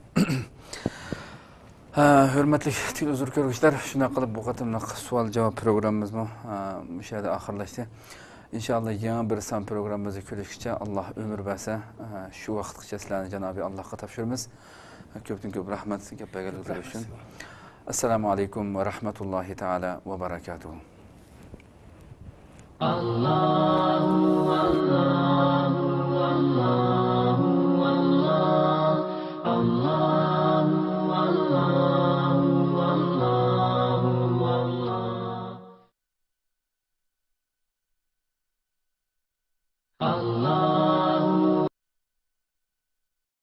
ھە، ھۆرمەتلىك تېلېۋىزور كۆرگۈچىلەر، شۇنداق قىلىپ بۇ قېتىملىق سوئال-جاۋاب پروگراممىمىزمۇ، ھە، مۇشۇ يەردە ئاخىرلاشتى. ئىنشائاللا، يېڭى بىر سان پروگراممىمىزدا كۆرۈشكىچە، ئاللا ئۆمۈر بەرسە، ھە، شۇ ۋاقىتقىچە سىلەرنى جانابى ئاللاغا تاپشۇرىمىز. كۆپتىن كۆپ رەھمەت، گەپ بەرگەنلىكىڭىز ئۈچۈن. ئەسسالامۇ ئەلەيكۇم ۋە رەھمەتۇللاھى تائالا ۋە بەرەكاتۇھۇ.